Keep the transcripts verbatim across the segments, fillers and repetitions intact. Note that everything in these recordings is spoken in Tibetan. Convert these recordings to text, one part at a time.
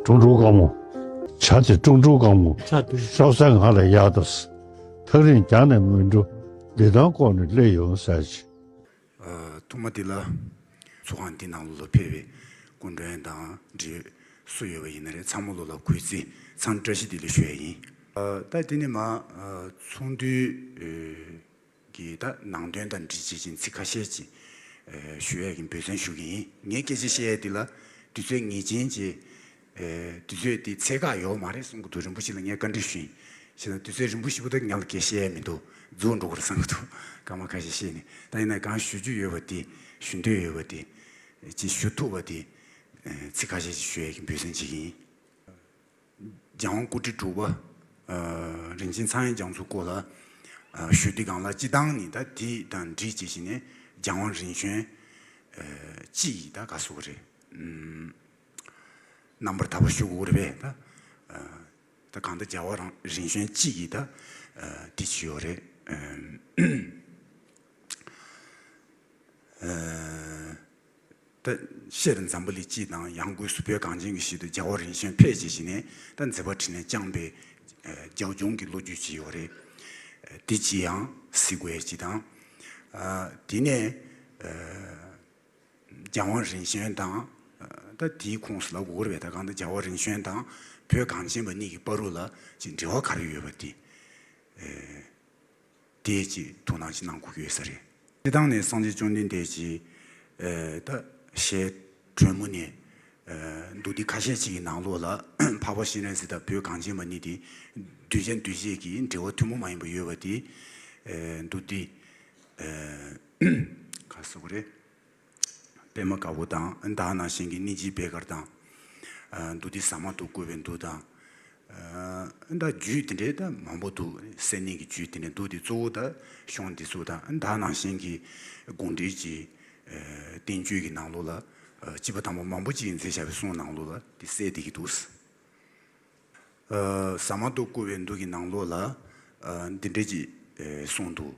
ཀྲུང་ཀྲུང་དཀར་མོ། བྱ་དེ་ཀྲུང་ཀྲུང་དཀར་མོ། བྱ་དེ་ཤོག་ས་ང་ལ་གཡར་དང་། ཐག་རིང་རྒྱང་ནས་མི་འགྲོ། འདི་དང་ལྐོག་ནས་སླེབས་ཡོང་ཟེར་ཅིག་ཨ། ཐོག་མ་དེ་ལ་ཚོགས་ཁང་འདི་ནང་ལོགས་ལ་ཕེབས་པའི་སྐུ་མགྲོན་དང་འབྲེལ་སུ་ཡོད་པ་ཡིན་ན་རེད། ཚང་མ་ལོགས་ལ་གུས་བརྩི་འཚམས་བཀྲ་ཤིས་བདེ་ལེགས་ཞུ་ཡ་ཡིན། ཨ། ད་དེ་ནས་མ་ཨ་ཚོགས་འདུའི་ཨེ་གི་ད་ནང་དོན་དང་འབྲེལ་བྱེད་ཅིང་ཚིག་ཁ་ཤས་ཅིག་ཨེ་ཞུ་ཡ་གི་འབད་བརྩོན་ཞུ་གི་ཡིན། ངས་སྐད་ཆ་བཤད་ཡ་དེ་ལ་དུས་ཚོད་ངེས་ཅན་གྱི་ཨེ་དུས་ཚོད་དེ་ཚད་བཀག་ཡོད་མ་རེད་གསུང་གི་འདུག་རིན་པོ་ཆེ་ལ་ངས་བཀའ་འདྲི་ཞུས་ཡིན། བྱས་ཙང་དུས་ཚོད་རིང་པོ་ཞིག་པོ་ད་ང་ལ་སྐད་བཤད་ཡ་མི་འདུག་རྫོགས་འགྲོ་གི་རེད་བསམ་གི་འདུག་སྐར་མ་ཁ་ཤས་བཤད་ནས། ད་ཡིན་ན་གང་ཞུ་རྒྱུ་ཡོད་པ་དེ་ཞུ་འདོད་ཡོད་པ་དེ་ཅིག་ཞུ་ཐུབ་པ་དེ་ཨེ་ཚིག་ཁ་ཤས་ཅིག་ཞུ་ཡ་གི་འབད་བརྩོན་བྱེད་ཀྱི་ཡིན། རྒྱལ་དབང་སྐུ་ཕྲེང་དྲུག་པ་ཨ་རིན་ཆེན་ཚངས་དབྱངས་རྒྱ་མཚོ་སྐོར་ལ་ཨ་ཞུ་དུས་སྒང་ལ་སྤྱིར་བཏང་ནི་ད་དེ་དང་འབྲེལ་བྱས་བྱས་ནས་རྒྱལ་དབང་རིམ་བྱོན་ཨ་སྤྱི་ཡི་ད་ག་ཟེར་དགོས་རེད། ཨམ། རྣམ་པར་དག་པ་ཞུ་དགོས་རེད་པས་ད། ཨ། ད་གང་ལྟར་རྒྱལ་བ་རང་རིམ་བྱོན་གཅིག་གིས་ད་ཨ་དེ་བྱས་ཡོད་རེད། ཨ། ཨ། ད་ཤེར་འཛམ་བུ་གླིང་སྤྱི་དང་ཡང་སྒོས་སུ་བོད་གངས་ཅན་གྱི་ཞིང་དུ་རྒྱལ་བ་རིམ་བྱོན་ཕེབས་བྱས་བྱས་ནས་ད་མཛད་པ་འཕྲིན་ལས་བསྐྱངས་པའི་ཨ་རྒྱབ་ལྗོངས་ཀྱི་ལོ་རྒྱུས་ཅིག་ཡོད་རེད། ཨ། དེ་ཅིག་ཡང་གཟིགས་དགོས་ཡ་ཅིག་དང་། ཨ། དེ་ནས་ཨ། རྒྱལ་དབང་རིམ་བྱོན་དང་། ད་དེའི་ཁོངས་སུ་ལབ་དགོས་རེད་པས། ད་གང་ལྟར་རྒྱལ་བ་རིམ་བྱོན་དང་བོད་གངས་ཅན་པ་གཉིས་ཀྱི་བར་རུ་ལ་ཅིག་འབྲེལ་བ་ག་རེ་ཡོད་པ་དེ། ཨེ། དེ་ཅིག་ཐུགས་སྣང་ཅིག་གནང་དགོས་ཀྱི་ཡོད་ས་རེད། སྤྱིར་བཏང་ནས་སངས་རྒྱས་བཅོམ་ལྡན་འདས་ཀྱི་ཨེ་ད་ཞལ་དྲོན་མོ་ནས་ཨེ་མདོ་སྡེ་ཁ་ཤས་ཅིག་གི་ནང་ལོགས་ལ་འཕགས་པ་སྤྱན་རས་གཟིགས་དང་བོད་གངས་ཅན་པ་གཉིས་དེ་གདུལ་བྱ་འདུལ་བྱེད་ཀྱི་འབྲེལ་བ་ཐུན་མོང་མ་ཡིན་པ་ཡོད་པ་དེ་ཨེ་མདོ་སྡེ་ཨེ་ག་ཟེར་དགོས་རེད། པདྨ་དཀར་པོ་དང་། ད་ནང་བཞིན་གྱི་གནས་འཇིགས་པད་དཀར་དང་། ཨ། མདོ་སྡེ་ཟ་མ་ཏོག་བཀོད་པའི་མདོ་དང་། ཨ། ད་རྒྱུད་དེ་འདྲའི་ད་མང་པོ་འདུག་སད་ནི་གི་རྒྱུད་དེ་འདྲའི་མདོ་དེ་གཙོ་བོ་ད་གཞུང་འདི་ཚོ་དང་། ད་ནང་བཞིན་གྱི་དགོངས་འགྲེལ་གྱི་ཨ་བསྟན་བཅོས་ཀྱི་ནང་ལོགས་ལ། ཨ། བྱིས་པ་དམ་པ་མང་པོ་ཅིག་གིས་མཛད་བཞག་པའི་གསུང་ནང་ལོགས་ལ་དེ་གསལ་བསྡད་ཀྱི་འདུག་ཨ། ཟ་མ་ཏོག་བཀོད་པའི་མདོ་གི་ནང་ལོགས་ལ། ཨ། འདི་འདྲ་ཅིག་ཨེ་གསུངས་འདུག་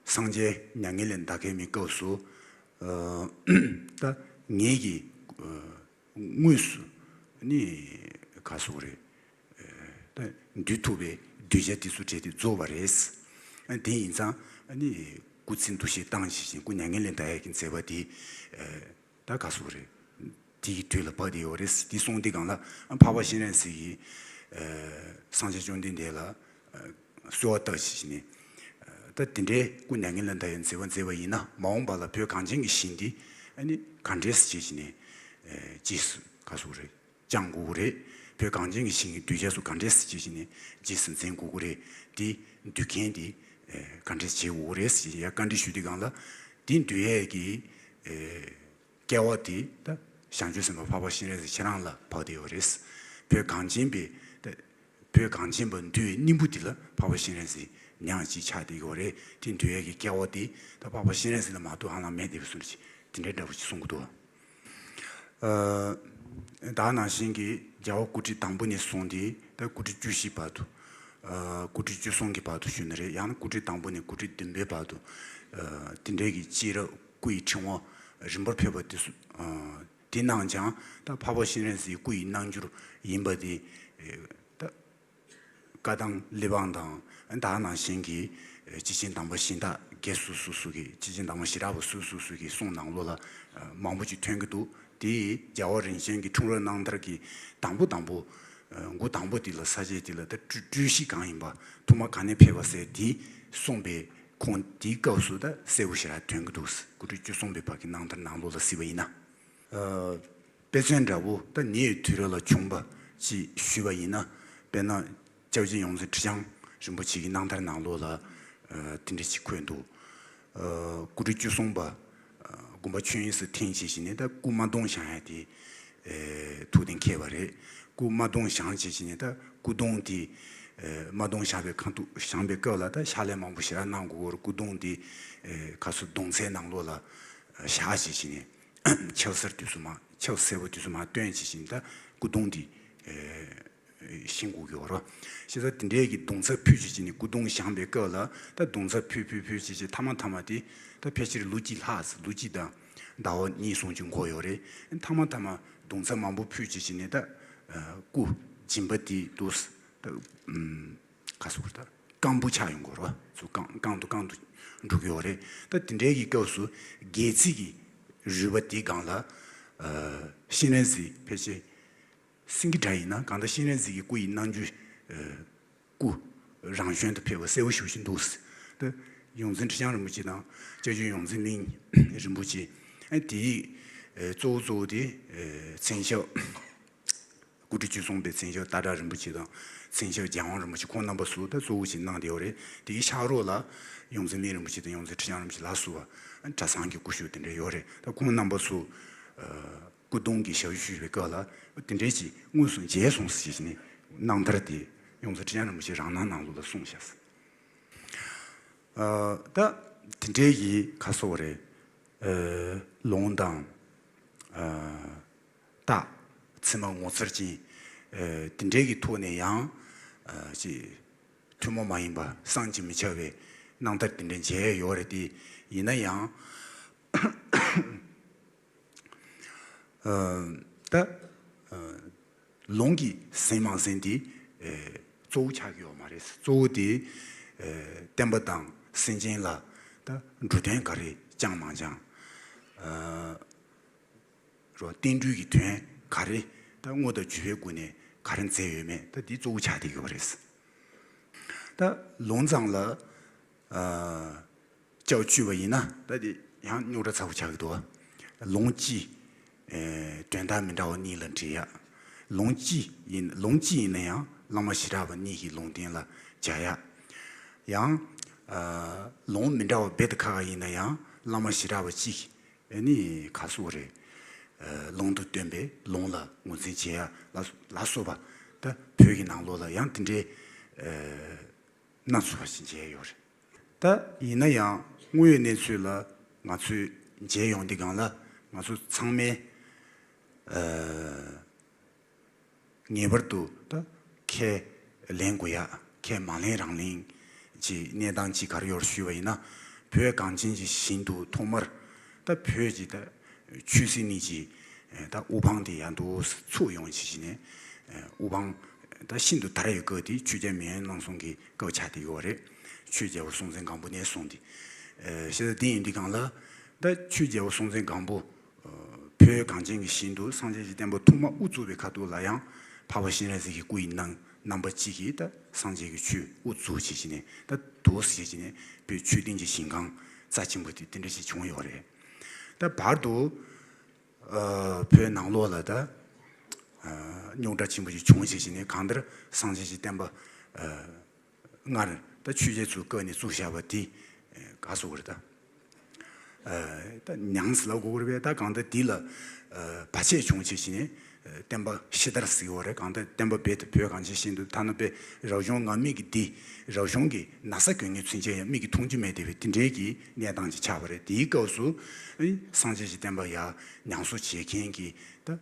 སངས་རྒྱས་མྱ་ངན་ལས་འདའ་མཁན་མའི་སྐབས་སུ། ཨ། ད་ངེད་ཀྱིས་ཨ་དངོས་སུ་ནི་ག་ཟེར་དགོས་རེད། ཨེ་ད་འདུལ་ཐུབ་པའི་གདུལ་བྱ་དེ་ཚོ་གྲས་དེ་རྫོགས་པ་རེད། ཨ། དེ་ཡིན་ཙང་ཨ་ནི་སྐུ་ཚེ་འདུ་ཤེས་བཏང་བྱས་ཤིང་སྐུ་མྱ་ངན་ལས་འདའ་ཡག་གི་མཛད་པ་དེ། ཨེ་ད་ག་ཟེར་དགོས་རེད། དེ་ཡི་དུས་ལ་བབས་བསྡད་ཡོད་རེད། དེ་གསུངས་དུས་སྒང་ལ་འཕགས་པ་སྤྱན་རས་གཟིགས་ཀྱིས་ཨ་སངས་རྒྱས་བཅོམ་ལྡན་འདས་ལ་ཨ་གསོལ་བ་བཏབ་བྱས་ནས། ཨ་ད་དེ་འདྲའི་སྐུ་མྱ་ངན་ལས་འདའ་ཡག་མཛད་པ་མཛད་པ་ཡིན་ན། མ་འོངས་པ་ལ་བོད་གངས་ཅན་གྱི་ཞིང་འདི་ཨ་ནི་ག་འདྲས་སེ་བྱས་བྱས་ནས་ཨ་རྗེས་སུ་ག་ཟེར་དགོས་རེད། བསྐྱང་དགོས་ཀྱི་རེད། བོད་གངས་ཅན་གྱི་ཞིང་གི་གདུལ་བྱ་ཚོ་ག་འདྲས་སེ་བྱས་བྱས་ནས་རྗེས་སུ་འཛིན་དགོས་ཀྱི་རེད། དེ་འདུལ་མཁན་དེ་ཨ་ག་འདྲས་བྱེད་དགོས་ཀྱི་རེད་ཟེར་ཡ་བཀའ་འདྲི་ཞུ་དུས་སྒང་ལ། དེ་འདུལ་ཡས་ཀྱི་ཨ་སྐལ་བ་དེ་ད་བྱང་ཆུབ་སེམས་དཔའ་འཕགས་པ་སྤྱན་རས་གཟིགས་ཁྱེད་རང་ལ་བབས་བསྡད་ཡོད་རེད། བོད་གངས་ཅན་པའི་ད་བོད་གངས་ཅན་པ་འདུལ་བའི་སྙིང་པོ་དེ་ལ་འཕགས་པ་སྤྱན་རས་གཟིགས་མྱང་ཅིག་ཆགས་བསྡད་ཡོད་རེད། དེ་འདུལ་ཡས་ཀྱི་སྐལ་བ་དེ་ད་འཕགས་པ་སྤྱན་རས་གཟིགས་ལ་མ་གཏོགས་ཧ་ལམ་མེད་བསྡད་པའི་བཟོ་འདྲ་ཅིག་དེ་འདྲའི་འདྲ་པོ་ཅིག་གསུང་གི་འདུག་ཨ། ད་ནང་བཞིན་གྱི་རྒྱལ་བ་སྐུ་ཕྲེང་དང་པོ་ནས་བཟུང་སྟེ་ད་སྐུ་ཕྲེང་བཅུ་བཞི་བར་དུ། ཨ། སྐུ་ཕྲེང་བཅུ་གསུམ་གྱི་བར་དུ་ཞུ་ན་རེད། ཡང་ན་སྐུ་ཕྲེང་དང་པོ་ནས་སྐུ་ཕྲེང་བདུན་པའི་བར་དུ། ཨ། དེ་འདྲའི་གི་སྤྱི་རབས་སྐུ་ཡི་ཕྲེང་བ་རིམ་པར་ཕེབས་པ་དེ་ཚོ། ཨ། དེ་རྣམས་ཀྱང་ད་འཕགས་པ་སྤྱན་རས་གཟིགས་སྐུ་ཡི་རྣལ་འབྱོར་ཡིན་པ་དེ། ཨེ། ད་བཀའ་དང་གླེགས་བམ་དང་། ད་ག་ནང་བཞིན་གྱི་སྐྱེས་ཆེན་དམ་པ་གཞན་དག་བརྒྱད་སོ་སོ་སོ་གི། སྐྱེས་ཆེན་དམ་པ་ཞི་དྲག་པ་སོ་སོ་སོ་གི་གསུང་ནང་ལོགས་ལ་མང་པོ་ཅིག་ཐོན་གྱི་འདུག་དེ་རྒྱལ་བ་རིམ་བྱོན་གྱི་འཁྲུངས་རབས་རྣམ་ཐར་གྱི་དང་པོ་དང་པོ། མགོ་དང་པོ་དེ་ལ་ས་བཅད་དེ་ལ་ད་སྤྲུལ་སྤྲུལ་གཞི་གང་ཡིན་པ། ཐོག་མ་གང་ནས་ཕེབས་པ་ཟེར་དེ་གསུངས་པའི་ཁོངས་དེའི་སྐབས་སུ་ད་གསལ་པོ་ཞེ་དྲག་ཐོན་གྱི་འདུག་སྐུ་ཕྲེང་བཅུ་གསུམ་པའི་བར་གྱི་རྣམ་ཐར་ནང་ལོགས་ལ་གཟིགས་པ་ཡིན་ན། ཨ། དཔེ་མཚོན་འདྲ་བོ་ད་ཉེ་བའི་དུས་རབས་ལ་བྱུང་བ་ཅིག་ཞུས་པ་ཡིན་ན། དཔེར་ན་སྐྱབས་རྗེ་ཡོངས་འཛིན་ཁྲི་བྱང་རིན་པོ་ཆེ་གི་རྣམ་ཐར་ནང་ལོགས་ལ། ཨ། དེ་འདྲ་ཅིག་འཁོད་འདུག་ཨ། སྐུ་ཕྲེང་བཅུ་གསུམ་པ། ཨ། དགོངས་པ་ཆོས་དབྱིངས་སུ་ཐིམ་བྱས་བྱས་ནས་ད་སྐུ་རྨ་གདོང་བཞེངས་ཡ་དེ། ཨེ། ཐུགས་གཏན་འཁེལ་བ་རེད། སྐུ་རྨ་གདོང་བཞེངས་བྱས་བྱས་ནས་ད་སྐུ་གདུང་དེ། ཨེ། རྨ་གདོང་བཞེངས་པའི་ཁ་ཐུག་བཞེངས་པའི་སྐབས་ལ་ད་ཕྱག་ལས་མང་པོ་ཞེ་དྲག་གནང་དགོས་ཀྱི་ཡོད་རེད། སྐུ་གདུང་དེ། ཨེ། ག་ཚོད་གདུང་ཚད་ནང་ལོགས་ལ་བཞག་བྱས་བྱས་ནས། ཆབ་གསར་དུས་སུ་མ། ཆབ་སེར་པོ་དུས་སུ་མ་སྟོན་བྱས་བྱས་ནས་ད་སྐུ་གདུང་དེ། ཨེ། བཞེངས་དགོས་ཀྱི་ཡོད་རེད། བྱས་ཙང་དེ་འདྲའི་གི་གདུང་ཚད་ཕུལ་བྱས་བྱས་ནས་སྐུ་གདུང་བཞེངས་པའི་སྐབས་ལ་ད་གདུང་ཚད་ཕུལ་ཕུལ་ཕུལ་བྱས་བྱས་མཐའ་མ་མཐའ་མ་དེ་ད་ཕལ་ཆེར་ལོ་གཅིག་ལྷག་ཙམ། ལོ་གཅིག་དང་ཟླ་བ་གཉིས་གསུམ་ཅིག་འགོར་ཡོད་རེད། མཐའ་མ་མཐའ་མ་གདུང་ཚད་མང་པོ་ཕུལ་བྱས་བྱས་ནས་ད་ སྐུ་སྦྱིན་པ་དེ་འདུག་ད་ག་སོགས་ད་རྐང་བུ་ཆགས་ཡོང་གི་རེད་བ། ཚུར་རྐང་རྐང་དུ་རྐང་དུ་འགྲོ་གི་ཡོད་རེད། ད་དེ་འདྲའི་གི་སྐབས་སུ་སྒལ་ཚིགས་ཀྱི་རུས་པ་དེའི་སྒང་ལ་སྤྱན་རས་གཟིགས་ཕལ་ཆེར་སེང་གེ་འདྲ་ཡིན་ན་གང་ལྟར་སྤྱན་རས་གཟིགས་ཀྱི་སྐུ་ཡི་རྣམ་འགྱུར། སྐུ་རང་བྱོན་དུ་ཕེབས་པ་གསལ་པོ་ཞེ་པོ་ཅིག་འདུག་ད་ཡོངས་འཛིན་ཁྲི་བྱང་རིན་པོ་ཆེ་དང་སྐྱབས་རྗེ་ཡོངས་འཛིན་གླིང་རིན་པོ་ཆེ། ཨ་དེའི་གཙོ་བོ་གཙོ་བོ་དེ་མཚན་ཞབས་སྐུ་ཕྲེང་བཅུ་གསུམ་པའི་མཚན་ཞབས་སྟག་བྲག་རིན་པོ་ཆེ་དང་མཚན་ཞབས་རྒྱལ་དབང་རིན་པོ་ཆེ་ཁོང་རྣམ་པ་ཚོ་ད་གཙོ་བོ་ཞིག་གནང་བསྡད་ཡོད་རེད། དེའི་ཕྱག་རོགས་ལ་ཡོངས་འཛིན་གླིང་རིན་པོ་ཆེ་དང་ཡོངས་འཛིན་ཁྲི་བྱང་རིན་པོ་ཆེ་ལ་སོགས་པ་གྲྭ་ཚང་གི་སྐུ་ཞབས་དེ་འདྲ་ཡོད་རེད། ད་ཁོང་རྣམ་པ་ཚོ་སྐུ་གདུང་གི་ཞབས་ཞུ་ཞུ་བའི་སྐབས་ལ་དེ་འདྲའི་ཅིག་དངོས་སུ་མཇལ་སོང་ཟེར་བྱས་ནས་རྣམ་ཐར་དེ་ཡོངས་འཛིན་ཁྲི་བྱང་རིན་པོ་ཆེ་རང་སྣང་ནང་ལོགས་ལ་གསུངས་བཞག་ཟེར། ཨ་ད་དེ་འདྲའི་གི་ཁ་སོགས་རེད། ཨ་ལུང་དང་ཨ་རྟགས་ཚད་མ་ངོ་མཚར་ཅན། ཨ་དེ་འདྲའི་གི་ཐོག་ནས་ཡང་ཨ་ཅིག་ཐུན་མོང་མ་ཡིན་པ་བསམ་གྱིས་མི་ཁྱབ་པའི་རྣམ་ཐར་དེ་འདྲ་མཇལ་ཡོད་རེད་དེ། ཡིན་ན་ཡང་ཨ་ད་ཨ་ལུང་གི་ཟིན་མ་ཟིན་དེ་ཨ་གཙོ་བོ་ཆགས་ཀྱི་ཡོད་མ་རེད། གཙོ་བོ་དེ་ཨ་བསྟན་པ་དང་སེམས་ཅན་ལ་ད་འགྲོ་དོན་ག་རེ་བསྐྱངས་མ་བསྐྱངས། ཨ་རོ་བསྟན་འགྲོའི་གི་དོན་ག་རེ་ད་དངོས་དང་བརྒྱུད་པའི་སྒོ་ནས་ག་རེ་མཛད་ཡོད་མེད་ད་དེ་གཙོ་བོ་ཆགས་བསྡད་ཀྱི་ཡོད་རེད། ད་ལུང་ཙམ་ལ་ཨ་སྐྱབས་བཅོལ་བ་ཡིན་ན་ད་དེ་ཡང་རྙོག་དྲ་ཚ་པོ་ཆགས་ཀྱི་འདུག་ལུང་གཅིག་ཨེ་དོན་དག་མི་འདྲ་བ་གཉིས་ལ་འགྲེལ་ཡག་ལུང་གཅིག་ཡིན་ལུང་གཅིག་ཡིན་ན་ཡང་བླ་མ་ཞེ་དྲག་པ་གཉིས་ཀྱི་ལུང་བསྟན་ལ་སྦྱར་ཡག་ཡང་ཨ་ལུང་མི་འདྲ་བ་རྦད་དེ་ཁག་ཁག་ཡིན་ན་ཡང་བླ་མ་ཞེ་དྲག་པ་གཅིག་ཨེ་ནི་ག་སོགས་རེད། ཨ་ལུང་དུ་སྟོན་པའི་ལུང་ལ་ངོས་འཛིན་བྱེད་ཡག་ལ་ལ་སོགས་པ་ད་བོད་ཀྱི་ནང་ལོགས་ལ་ཡང་དེ་འདྲའི་ཨ་སྣ་ཚོགས་པ་ཞིག་མཇལ་ཡོད་རེད། ད་ཡིན་ན་ཡང་དངོས་ཡོད་གནས་ཚུལ་ལ་ང་ཚོས་མཇལ་ཡོང་དུས་སྒང་ལ་ང་ཚོ་ཚང་མས་ཨ་ངེས་པར་དུ་ད་ཁས་ལེན་དགོས་ཡག་ཁས་མ་ལེན་རང་ལེན་གྱི་གནས་སྟངས་ཅིག་ག་རེ་ཡོད་ཞུས་པ་ཡིན་ན། བོད་གངས་ཅན་གྱི་ཞིང་དུ་ཐོག་མར་ད་བོད་ཀྱི་ད་ཆོས་སྲིད་གཉིས་ཀྱི་ད་དབུ་འཕང་དེ་ཡང་དུ་ཚུགས་ཡོང་བྱེད་ཀྱི་ནས་དབུ་འཕང་ད་ཤིན་ཏུ་དར་བའི་སྐབས་དེ་ཆོས་རྒྱལ་མེས་དབོན་རྣམ་གསུམ་གྱི་སྐབས་ཆགས་བསྡད་ཡོད་རེད། ཆོས་རྒྱལ་པོ་སྲོང་བཙན་སྒམ་པོ་ནས་བཟུང་སྟེ། ཨེ་ཤེས་ཚད་ལྡན་ཡིན་དུས་སྒང་ལ་ད་ཆོས་རྒྱལ་པོ་སྲོང་བཙན་སྒམ་པོ་ཨ་བོད་གངས་ཅན་གྱི་ཞིང་དུ་སངས་རྒྱས་ཀྱི་བསྟན་པ་ཐོག་མ་དབུ་བཙུགས་པའི་ཁ་ཐུག་ལ་ཡང་འཕགས་པ་སྤྱན་རས་གཟིགས་ཀྱི་སྐུ་ཡི་རྣམ་རྣམ་པ་གཅིག་གིས་ད་སངས་རྒྱས་ཀྱི་ཆོས་དབུ་བཙུགས་བྱེད་ཀྱི་ནས་ད་དུ་བྱེད་ཀྱི་ནས་བོད་ཆོས་ལྡན་གྱི་ཞིང་ཁམས་རྩ་ཆེན་པོ་དེ་དེ་འདྲ་ཞིག་བྱུང་ཡོད་རེད། ད་བར་དུ་ཨ་བོད་ནང་ལོགས་ལ་ད་ཨ་རྙོག་དྲ་ཆེན་པོ་ཞིག་བྱུང་བྱེད་ཀྱི་ནས་གང་ལྟར་སངས་རྒྱས་ཀྱི་བསྟན་པ་ཨ་སྔར་ད་ཆོས་རྒྱལ་ཚོའི་སྐབས་ནས་བཙུགས་བཞག་པ་དེ་ག་སོགས་རེད་ད། ད་མྱངས་ཟེར་ལབ་དགོས་ཀྱི་རེད་པས། ད་གང་ལྟར་འདི་ལ་བར་ཆད་བྱུང་བྱེད་ཀྱི་ནས་བསྟན་པ་ཕྱི་དར་ཟེར་གྱི་ཡོད་རེད། གང་ལྟར་བསྟན་པ་རྦད་དེ་བོད་གངས་ཅན་ཞིང་དུ་ཐ་ན་པའི་རབ་བྱུང་ང་མི་གི་འདི་རབ་བྱུང་གི་ན་བཟའ་གོན་མཁན་ཚུན་ཆད་ཡང་མིག་གིས་མཐོང་རྒྱུ་མེད་བསྡད་པའི་དེ་འདྲའི་གི་གནས་སྟངས་ཅིག་ཆགས་པ་རེད། དེའི་སྐབས་སུ་སངས་རྒྱས་ཀྱི་བསྟན་པ་ཡར་ཉམས་གསོ་བྱེད་མཁན་གྱི་ད་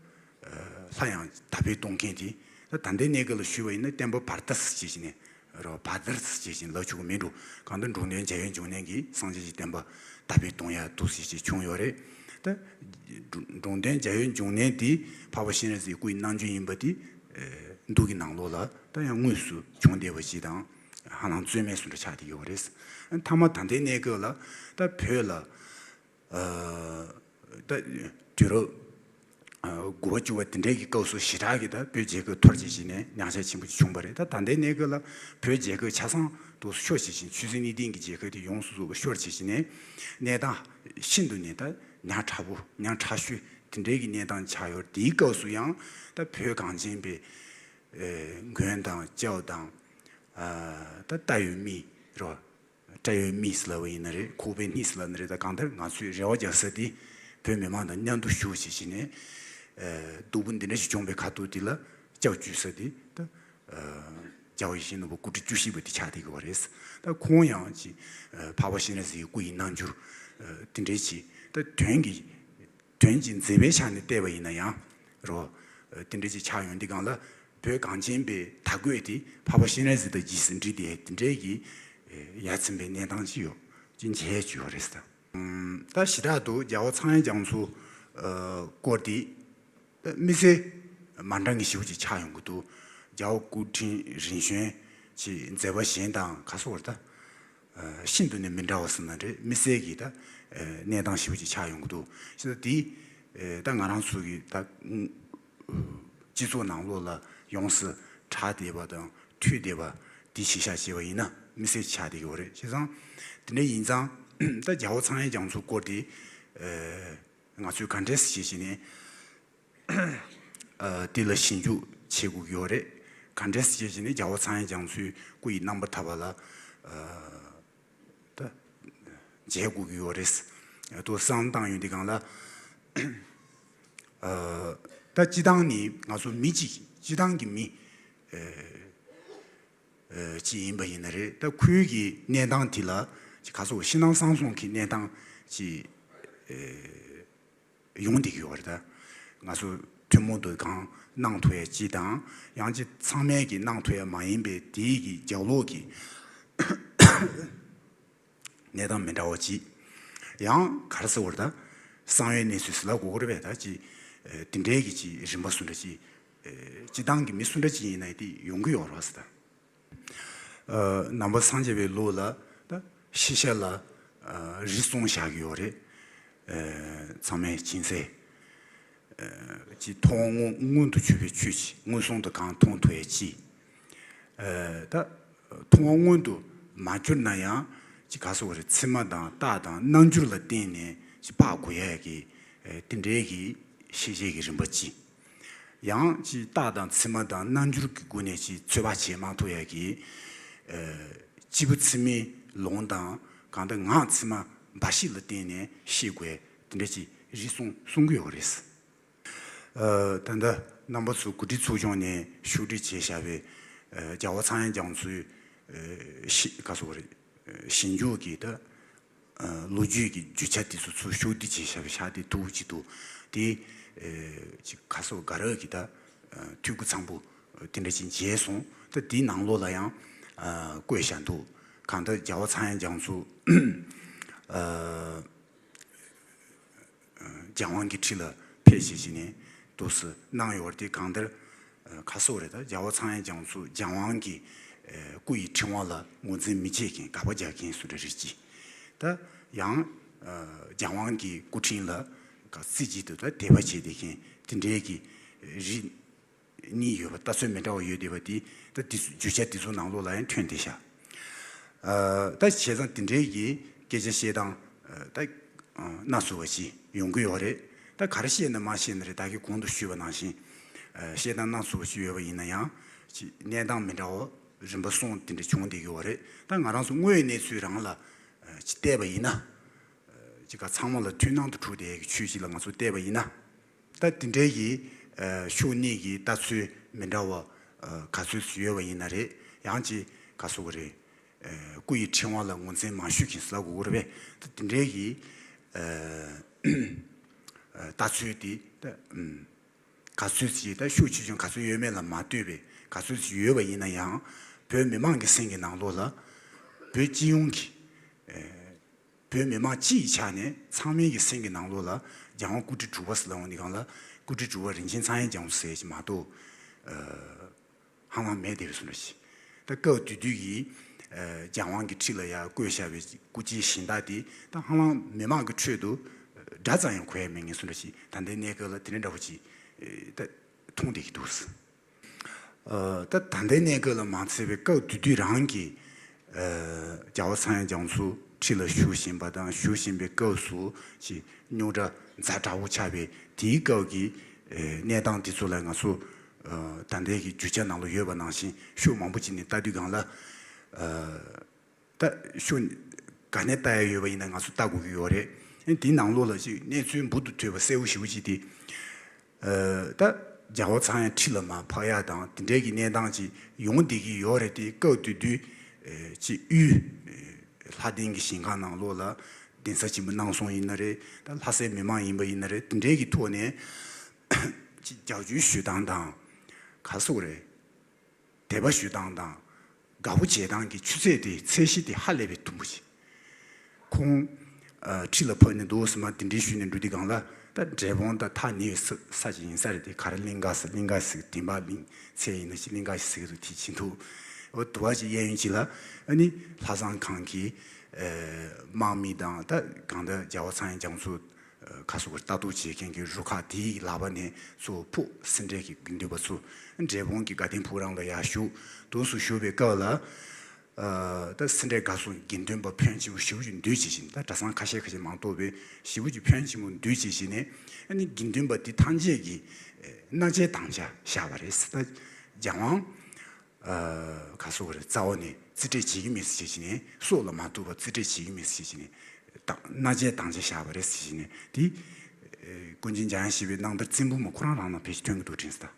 ལྷ་ཡང་དར་སྤེལ་གཏོང་མཁན་དེ་ད་ད་ལྟའི་གནས་སྐབས་ལ་ཞུས་པ་ཡིན་ན་བསྟན་པ་བར་དར་ཟེར་བྱས་ནས་རོ་བར་དར་ཟེར་བྱས་ནས་ལབ་ཆོག་གི་མིན་འགྲོ། གང་ལྟར་འབྲོང་སྟོན་འཇམ་དབྱངས་འབྱུང་གནས་ཀྱིས་སངས་རྒྱས་ཀྱི་བསྟན་པ་དར་སྤེལ་གཏོང་ཡག་འདུག་ཟེར་བྱས་བྱུང་ཡོད་རེད། ད་འབྲོང་སྟོན་འཇམ་དབྱངས་འབྱུང་གནས་དེ་འཕགས་པ་སྤྱན་རས་གཟིགས་སྐུ་ཡི་རྣམ་འགྱུར་ཡིན་པ་དེ་མདོ་གི་ནང་ལོགས་ལ་ད་ཡང་དངོས་སུ་བྱུང་བསྡད་པ་ཞིག་དང་ཧ་ལམ་རྩོད་མེད་བཟོ་འདྲ་ཆགས་བསྡད་ཡོད་རེད། མཐའ་མ་ད་ལྟའི་གནས་སྐབས་ལ་ད་བོད་ལ་ད་དུས་རབས་དགུ་པ་བཅུ་པ་དེ་འདྲའི་གི་སྐབས་སུ་ཞེ་དྲག་གི་ད་བོད་རྒྱལ་ཁབ་འཐོར་བྱེད་ཀྱི་ནས་ཉམས་ཆག་ཆེན་པོ་ཅིག་བྱུང་བ་རེད། ད་ད་ལྟའི་གནས་སྐབས་ལ་བོད་རྒྱལ་ཁབ་ཆ་ཚང་དུ་ཤོར་བྱེད་ཀྱི་ཆོས་སྲིད་གཉིས་ལྡན་གྱི་རྒྱལ་ཁབ་དེ་ཡོངས་སུ་རྫོགས་པ་ཤོར་བྱེད་ཀྱི་ནས་གནས་སྟངས་ཤིན་ཏུ་ནས་ད་ཉག་ཕྲ་པོ་ཉག་ཕྲ་ཤོས་དེ་འདྲའི་གི་གནས་སྟངས་ཆགས་ཡོད། དེའི་སྐབས་སུ་ཡང་ད་བོད་གངས་ཅན་པའི་མགོན་དང་སྐྱབས་དང་ད་ལྟ་ཡོད་མི་རོ། བཀྲ་ཡོད་མིས་ལབ་པ་ཡིན་ན་རེད། ཁོག་པའི་ཧིས་ལབ་ན་རེད། ད་གང་ལྟར་ང་ཚོས་རེ་བ་རྒྱག་ས་དེ་བོད་མི་མང་དང་མཉམ་དུ་བཞུགས་བྱེད་ཀྱི་ནས་སྡུག་པོ་འདི་འདྲ་ཞིག་བྱུང་བའི་ཁ་ཐུག་དེ་ལ་སྐྱབས་བཅོལ་ས་དེ་ད་རྒྱལ་བ་ཡིད་བཞིན་ནོར་བུ་སྐུ་ཕྲེང་བཅུ་བཞི་པ་དེ་ཆགས་བསྡད་ཀྱི་ཡོད་རེད། ད་ཁོང་ཡང་ཅིག་འཕགས་པ་སྤྱན་རས་གཟིགས་ཀྱི་སྐུ་ཡི་རྣལ་འབྱོར་དེ་འདྲའི་ཅིག་ད་དོན་གྱི་དོན་གྱི་མཛད་པའི་ཆ་ནས་བལྟས་པ་ཡིན་ན་ཡང་རོ། དེ་འདྲ་ཅིག་ཆགས་ཡོང་དུས་སྒང་ལ་བོད་གངས་ཅན་པའི་དར་གོས་དེ་འཕགས་པ་སྤྱན་རས་གཟིགས་དང་རྗེས་སུ་འབྲེལ་ཏེ་དེ་འདྲའི་གི་ཡ་མཚན་པའི་གནས་སྟངས་ཅིག་ཡོད་ཅིག་མཇལ་ཅིག་ཡོད་རེད་ཟེར། ད་ཞེ་དྲག་ཏུ་རྒྱལ་བ་ཚངས་དབྱངས་རྒྱ་མཚོ་སྐོར་དེ་དམིགས་བསལ་ མ་འདྲ་ངེས་ཞེ་པོ་ཅིག་ཆགས་ཡོང་གི་འདུག་རྒྱལ་བ་སྐུ་ཕྲེང་རིམ་བྱོན་གྱི་མཛད་པ་གཞན་དང་ག་སོགས་རེད་ད། ཤིན་ཏུ་ནས་མི་འདྲ་བ་ཟེར་ན་འདྲ། དམིགས་བསལ་གྱི་ད་གནས་སྟངས་ཞེ་པོ་ཅིག་ཆགས་ཡོང་གི་འདུག་བྱས་ཙང་དེ་ད་ང་རང་ཚོ་གི་ད་སྤྱི་ཚོགས་ནང་ལོགས་ལ་ཡོངས་སུ་གྲགས་བསྡད་པ་དང་ཐོས་བསྡད་པ་དེ་གཞི་བཞག་བྱས་པ་ཡིན་ན་དམིགས་བསལ་ཆགས་བསྡད་ཀྱི་ཡོད་རེད། བྱས་ཙང་དེ་འདྲ་ཡིན་ཙང་ད་རྒྱལ་བ་ཚངས་དབྱངས་རྒྱ་མཚོའི་སྐོར་དེ་ང་ཚོས་ག་འདྲས་སེ་བྱས་བྱས་ནས། དེ་ལ་ཞིབ་འཇུག་བྱེད་དགོས་ཀྱི་ཡོད་རེད། ག་འདྲས་སེ་བྱས་བྱས་ནས་རྒྱལ་བ་ཚངས་དབྱངས་རྒྱ་མཚོའི་སྐུ་ཡི་རྣམ་པར་ཐར་པ་ལ་ད་མཇལ་དགོས་ཀྱི་ཡོད་རེད། དུ་བསམ་བཏང་ཡོང་དུས་སྒང་ལ་ད་སྤྱི་བཏང་ནི་ང་ཚོ་མི་གཅིག་སྤྱི་བཏང་གི་མི་གཅིག་ཡིན་པ་ཡིན་ན་རེད། ད་ཁོའི་གི་གནས་སྟངས་དེ་ལ་ཅིག་ག་སོགས་ཕྱི་ནང་གསང་གསུམ་གྱི་གནས་སྟངས་ཅིག་ཡོང་བསྡད་ཀྱི་ཡོད་རེད། ད་ང་ཚོ་ཐུན་མོང་དུ་གང་གནང་ཐུབ་ཡ་ཅིག་དང་ཡང་ཅིག་ཚང་མས་ཀྱི་གནང་ཐུབ་ཡ་མ་ཡིན་པའི་དེའི་གི་རྒྱབ་ལོགས་ཀྱི་གནས་སྟངས་མི་འདྲ་བ་ཅིག་ཡང་ག་རེ་ཟེར་བ་རེད། ད་གསང་བའི་གནས་ཚུལ་ཟེར་ལབ་དགོས་ཀྱི་རེད་པས། ད་ཅིག་དེ་འདྲའི་གི་ཅིག་རིམ་པ་སུ་འདྲ་ཅིག་སྤྱི་བཏང་གི་མི་སུ་འདྲ་ཅིག་ཡིན་ན་དེ་ཡོང་གི་ཡོད་རེད་པ་ཟེར། ད། རྣམ་པ་སངས་རྒྱས་པའི་ལུགས་ལ་ད་ཤེས་བྱ་ལ་རིགས་གསུམ་བཞག་གི་ཡོད་རེད། ཚང་མས་ཅིག་ཟེར། ཅིག་མཐོང་བ་མངོན་མངོན་དུ་གྱུར་པའི་ཆོས་ཅིག་མངོན་སུམ་དུ་གང་མཐོང་ཐུབ་ཡ་ཅིག་ད་མཐོང་བ་མངོན་དུ་མ་གྱུར་ན་ཡང་ཅིག་ག་སོགས་རེད། ཚད་མ་དང་རྟགས་དང་རྣམ་འགྱུར་ལ་བརྟེན་ནས་ཅིག་དཔག་དགོས་ཡ་གི་དེ་འདྲའི་གི་ཤེས་བྱའི་གི་རིམ་པ་ཅིག་ཡང་ཅིག་རྟགས་དང་ཚད་མ་དང་རྣམ་འགྱུར་གྱི་སྒོ་ནས་ཅིག་ཚོད་དཔག་བྱེད་མ་ཐུབ་ཡ་གི་སྐྱེས་བུ་ཚད་མའི་ལུང་དང་གང་ལྟར་ངག་ཚད་མ་འབའ་ཞིག་ལ་བརྟེན་ནས་ཤེས་དགོས་དེ་འདྲ་ཅིག་རིགས་གསུམ་གསུང་གི་ཡོད་རེད། ད་ལྟ་རྣམ་པ་ཚོ་གོ་སྒྲིག་ཚོགས་ཆུང་ནས་ཕྱོགས་སྒྲིག་བྱས་བཞག་པའི་རྒྱལ་བ་ཚངས་དབྱངས་རྒྱ་མཚོའི་ཤི་ག་སོགས་རེད། ཞིབ་འཇུག་གི་ད། ལོ་རྒྱུས་ཀྱི་རྒྱུ་ཆ་དེ་ཚོ་ཚུར་ཤོག་དུས་བྱས་བཞག་པའི་ཤག་དེ་ཐུག་ཅིག་འདུག་དེ་ཅིག་ག་སོགས་དགའ་རབ་ཀྱི་ད་འཐུས་སྒོ་ཚང་པོ་དེ་འདྲ་ཅིག་མཇལ་སོང་། ད་དེའི་ནང་ལོགས་ལ་ཡང་བཀོད་བཞག་འདུག་གང་ལྟར་རྒྱལ་བ་ཚངས་དབྱངས་རྒྱ་མཚོ་རྒྱལ་དབང་གི་ཁྲི་ལ་ཕེབས་བྱས་བྱས་ནས་འདུག་སེ་གནང་ཡོད་རེད། དེ་གང་ལྟར་ཁ་སོགས་རེད། ད་རྒྱལ་བ་ཚངས་དབྱངས་རྒྱ་མཚོ་རྒྱལ་དབང་གི་སྐུ་ཡི་ཕྲེང་བ་ལ་ངོས་འཛིན་མི་བྱེད་མཁན་དགག་པ་རྒྱག་མཁན་སུ་འདྲ་རེད་ཅིག་ད་ཡང་རྒྱལ་དབང་གི་སྐུ་ཕྲེང་ལ་ག་རྩེ་གཅིག་ཏུ་ད་དད་པ་བྱེད་བསྡད་མཁན་དེ་འདྲའི་གི་རིགས་གཉིས་ཡོད་པ། ལྟ་ཚུལ་མི་འདྲ་བ་ཡོད་བསྡད་པ་དེ་ད་དེ་ཚོ་རྒྱུ་ཆ་དེ་ཚོ་ནང་ལོགས་ལ་ཡང་ཐོན་བསྡད་ཤག་ད་བྱས་ཙང་དེ་འདྲའི་གི་སྐད་ཆ་བཤད་སྟངས་ད་སྣ་ཚོགས་པ་ཞིག་ཡོང་གི་ཡོད་རེད། ད་ག་རེ་བཤད་ན་མ་བཤད་ན་རེད། ད་གིན་གོང་དུ་ཞུས་པ་ནང་བཞིན་བཤད་སྟངས་སྣ་ཚོགས་པ་ཞིག་ཡོད་པ་ཡིན་ན་ཡང་ཅིག་གནས་སྟངས་མི་འདྲ་བ་རིམ་པ་གསུམ་དེ་འདྲ་བྱུང་བསྡད་ཀྱི་ཡོད་རེད། ད་ང་རང་ཚོ་དངོས་ཡོད་གནས་ཚུལ་རང་ལ་ཅིག་བལྟས་པ་ཡིན་ན་ཅིག་ག་ཚང་མ་ལ་མཐུན་སྣང་དུ་གྲུབ་བསྡད་ཀྱི་ཆོས་ཅིག་ལ་ང་ཚོ་བལྟས་པ་ཡིན་ན། ད་དེ་འདྲའི་གི་ཕྱོགས་གཉིས་ཀྱི་ལྟ་ཚུལ་མི་འདྲ་བ་ག་ཚོད་ཡོད་པ་ཡིན་ན་རེད། ཡང་ཅིག་ག་སོགས་རེད། སྐུ་ཡི་ཕྲེང་བ་ལ་ངོས་འཛིན་མ་ཞུ་མཁན་ཟེར་ལབ་དགོས་ཀྱི་རེད་པས། ད་དེ་འདྲའི་གི་ལྟ་ཚུལ་དེ་ད་ག་ཚོད་ཅིག་ད་ཤུགས་ཆེ་ཆུང་ག་ཚོད་ཡོད་མེད་ལ་མ་ལྟོས་པའི་ག་ཚོད་ཅིག་ཡོད་པ་ཡིན་ན་ཡང་བོད་མི་མང་གི་སེམས་ཀྱི་ནང་ལོགས་ལ་བོད་སྤྱི་ཡོངས་ཀྱི་བོད་མི་མང་སྤྱི་ཡི་ཆ་ནས་ཚང་མའི་གི་སེམས་ཀྱི་ནང་ལོགས་ལ་རྒྱལ་དབང་སྐུ་ཕྲེང་དྲུག་པ་ཟེར་ལབ་ཡོང་དུས་སྒང་ལ་སྐུ་ཕྲེང་དྲུག་པ་རིན་ཆེན་ཚངས་དབྱངས་རྒྱ་མཚོ་ཟེར་ཞིག་མ་གཏོགས་ཧ་ལམ་མེད་བསྡད་པའི་བཟོ་འདྲ་ཞིག་ད་སྐབས་དེ་དུས་ཀྱི་རྒྱལ་དབང་གི་ཁྲི་ལ་ཡར་བཀོད་བཞག་པའི་སྐུ་ཕྲེང་གཞན་དག་དེ་ད་ཧ་ལམ་མི་མང་གི་ཁྲོད་དུ་སྒྲ་ཙམ་ཡང་གོ་ཡ་མེད་མཁན་བཟོ་འདྲ་ཞིག་ད་ལྟའི་གནས་སྐབས་ལ་དེ་འདྲ་འདྲ་པོ་ཅིག་ད་མཐོང་བསྡད་ཀྱི་འདུག་ད་ད་ལྟའི་གནས་སྐབས་ལ་མ་ཚད་པའི་སྐབས་དེ་དུས་རང་གི་རྒྱལ་བ་ཚངས་དབྱངས་རྒྱ་མཚོ་ཁྲི་ལ་བཞུགས་བཞིན་པ་དང་བཞུགས་བཞིན་པའི་སྐབས་སུ་ཅིག་རྙོག་དྲ་ཛ་དྲག་པོ་ཆགས་པའི་དེའི་སྐབས་ཀྱི་གནས་སྟངས་དེ་ཚོ་ལ་ང་ཚོ་ད་ལྟའི་གི་རྒྱུ་ཆ་ནང་ལ་ཡོད་པ་ནང་བཞིན་ཤུགས་མང་པོ་ཅིག་ནས་ལྟ་དུས་སྒང་ལ་ད་ཤུགས་ག་ནས་ལྟ་ཡ་ཡོད་པ་ཡིན་ན་ང་ཚོ་ལྟ་དགོས་ཀྱི་ཡོད་རེད། དེའི་ནང་ལོགས་ལ་ཅིག་གནས་ཚུལ་འབུར་དུ་ཐོན་པ་གསལ་པོ་ཞེ་པོ་ཅིག་དེ། ད་རྒྱལ་བ་ཚངས་དབྱངས་ཁྲི་ལ་མར་འཕགས་ཡག་དང་དེ་འདྲའི་གི་གནས་སྟངས་ཅིག་ཡོང་བསྡད་ཀྱི་ཡོད་རེད། དེ་སྐབས་དེ་དུས་ཅིག་དབུས་ལྷ་ལྡན་གྱི་ཞིང་ཁམས་ནང་ལོགས་ལ་གདན་ས་ཆེན་པོ་གནང་སོང་ཡིན་ན་རེད། ད་ལྷ་སའི་མི་མང་ཡིན་པ་ཡིན་ན་རེད། དེ་འདྲའི་གི་ཐོག་ནས་ཅིག་རྒྱབ་སྐྱོར་ཞུ་སྟངས་དང་ག་སོགས་རེད། དད་པ་ཞུ་སྟངས་དང་དགའ་པོ་བྱེད་སྟངས་ཀྱི་ཆུ་ཚད་དེ་ཚད་གཞི་དེ་ཧ་ལས་པའི་མཐོན་པོ་ཞིག་ཁོང་ ཁྲི་ལ་ཕབ་ནས་འདུག་སེ་མར་གདན་འདྲེན་ཞུས་ནས་འགྲོ་དུས་སྒང་ལ། ད་འབྲས་སྤུངས་ད་ཐག་ཉེ་བའི་ས་ས་ཅིག་ཡིན་ས་རེད། དེ་ག་རེ་གླིང་ག་ཟེར། གླིང་ག་ཟེར་གི་དེ་འབའ་གླིང་ཚལ་ཡིན་ན་ཞིག་གླིང་ག་ཞིག་ཟེར་གི་འདུག་དེ་ཕྱིན་ཐུག་འོ་དུ་བ་ཅིག་གཡས་གཡོན་ཅིག་ལ་ཨ་ནི་ལྷ་བཟང་ཁང་གི་དམག་མི་དང་། ད་གང་ལྟར་རྒྱལ་བ་ཚངས་དབྱངས་རྒྱ་མཚོ་ཁ་སོགས་ལྟ་རྟོག་བྱེད་མཁན་གྱི་རུ་ཁག་དེའི་ལག་པ་ནས་གཙོ་བོ་ཕུག་སེ་འབྲས་ཀྱི་དགེ་འདུན་པ་ཚོ་འབྲས་སྤུངས་ཀྱི་དགའ་ལྡན་ཕུག་རོན་ལ་ཡར་བཞུགས། འདུག་སེ་བཞུགས་པའི་སྐབས་ལ། ད་སེ་འབྲས་དགའ་གསུམ་དགེ་འདུན་པ་ཕོན་ཆེན་པོ་ཞེ་པོ་ཅིག་འདུས་བྱས་ཤིང་། ད་གྲྭ་ཚང་ཁ་ཤས་ཁ་ཤས་མ་གཏོགས་པའི་ཞེ་པོ་ཅིག་ཕོན་ཆེན་པོ་འདུས་བྱས་ཤིང་ནས། ཨ་ནི་དགེ་འདུན་པ་འདི་ཐམས་ཅད་ཀྱིས་གནང་ཆའི་དམ་བཅའ་བཞག་པ་རེད། ད་རྒྱལ་དབང་ག་སོགས་རེད། རྩ་བ་ནས་རྩིས་སྤྲད་བྱེད་ཀྱི་མེད་ཟེར་བྱས་ནས། སྲོག་ལ་མ་ཐུག་པར་རྩིས་སྤྲད་བྱེད་ཀྱི་མེད་ཟེར་བྱས་ནས། ད་གནང་ཆའི་དམ་བཅའ་བཞག་པ་རེད་ཟེར་བྱས་ནས། དེ་ཀུན་མཁྱེན་འཇམ་དབྱངས་བཞི་པའི་གནང་དར་བཙན་པོ་མ་ཁོ་རང་རང་ལ་ཕལ་ཆེར་ཐོན་གྱི་འདུག་དྲན་སོང་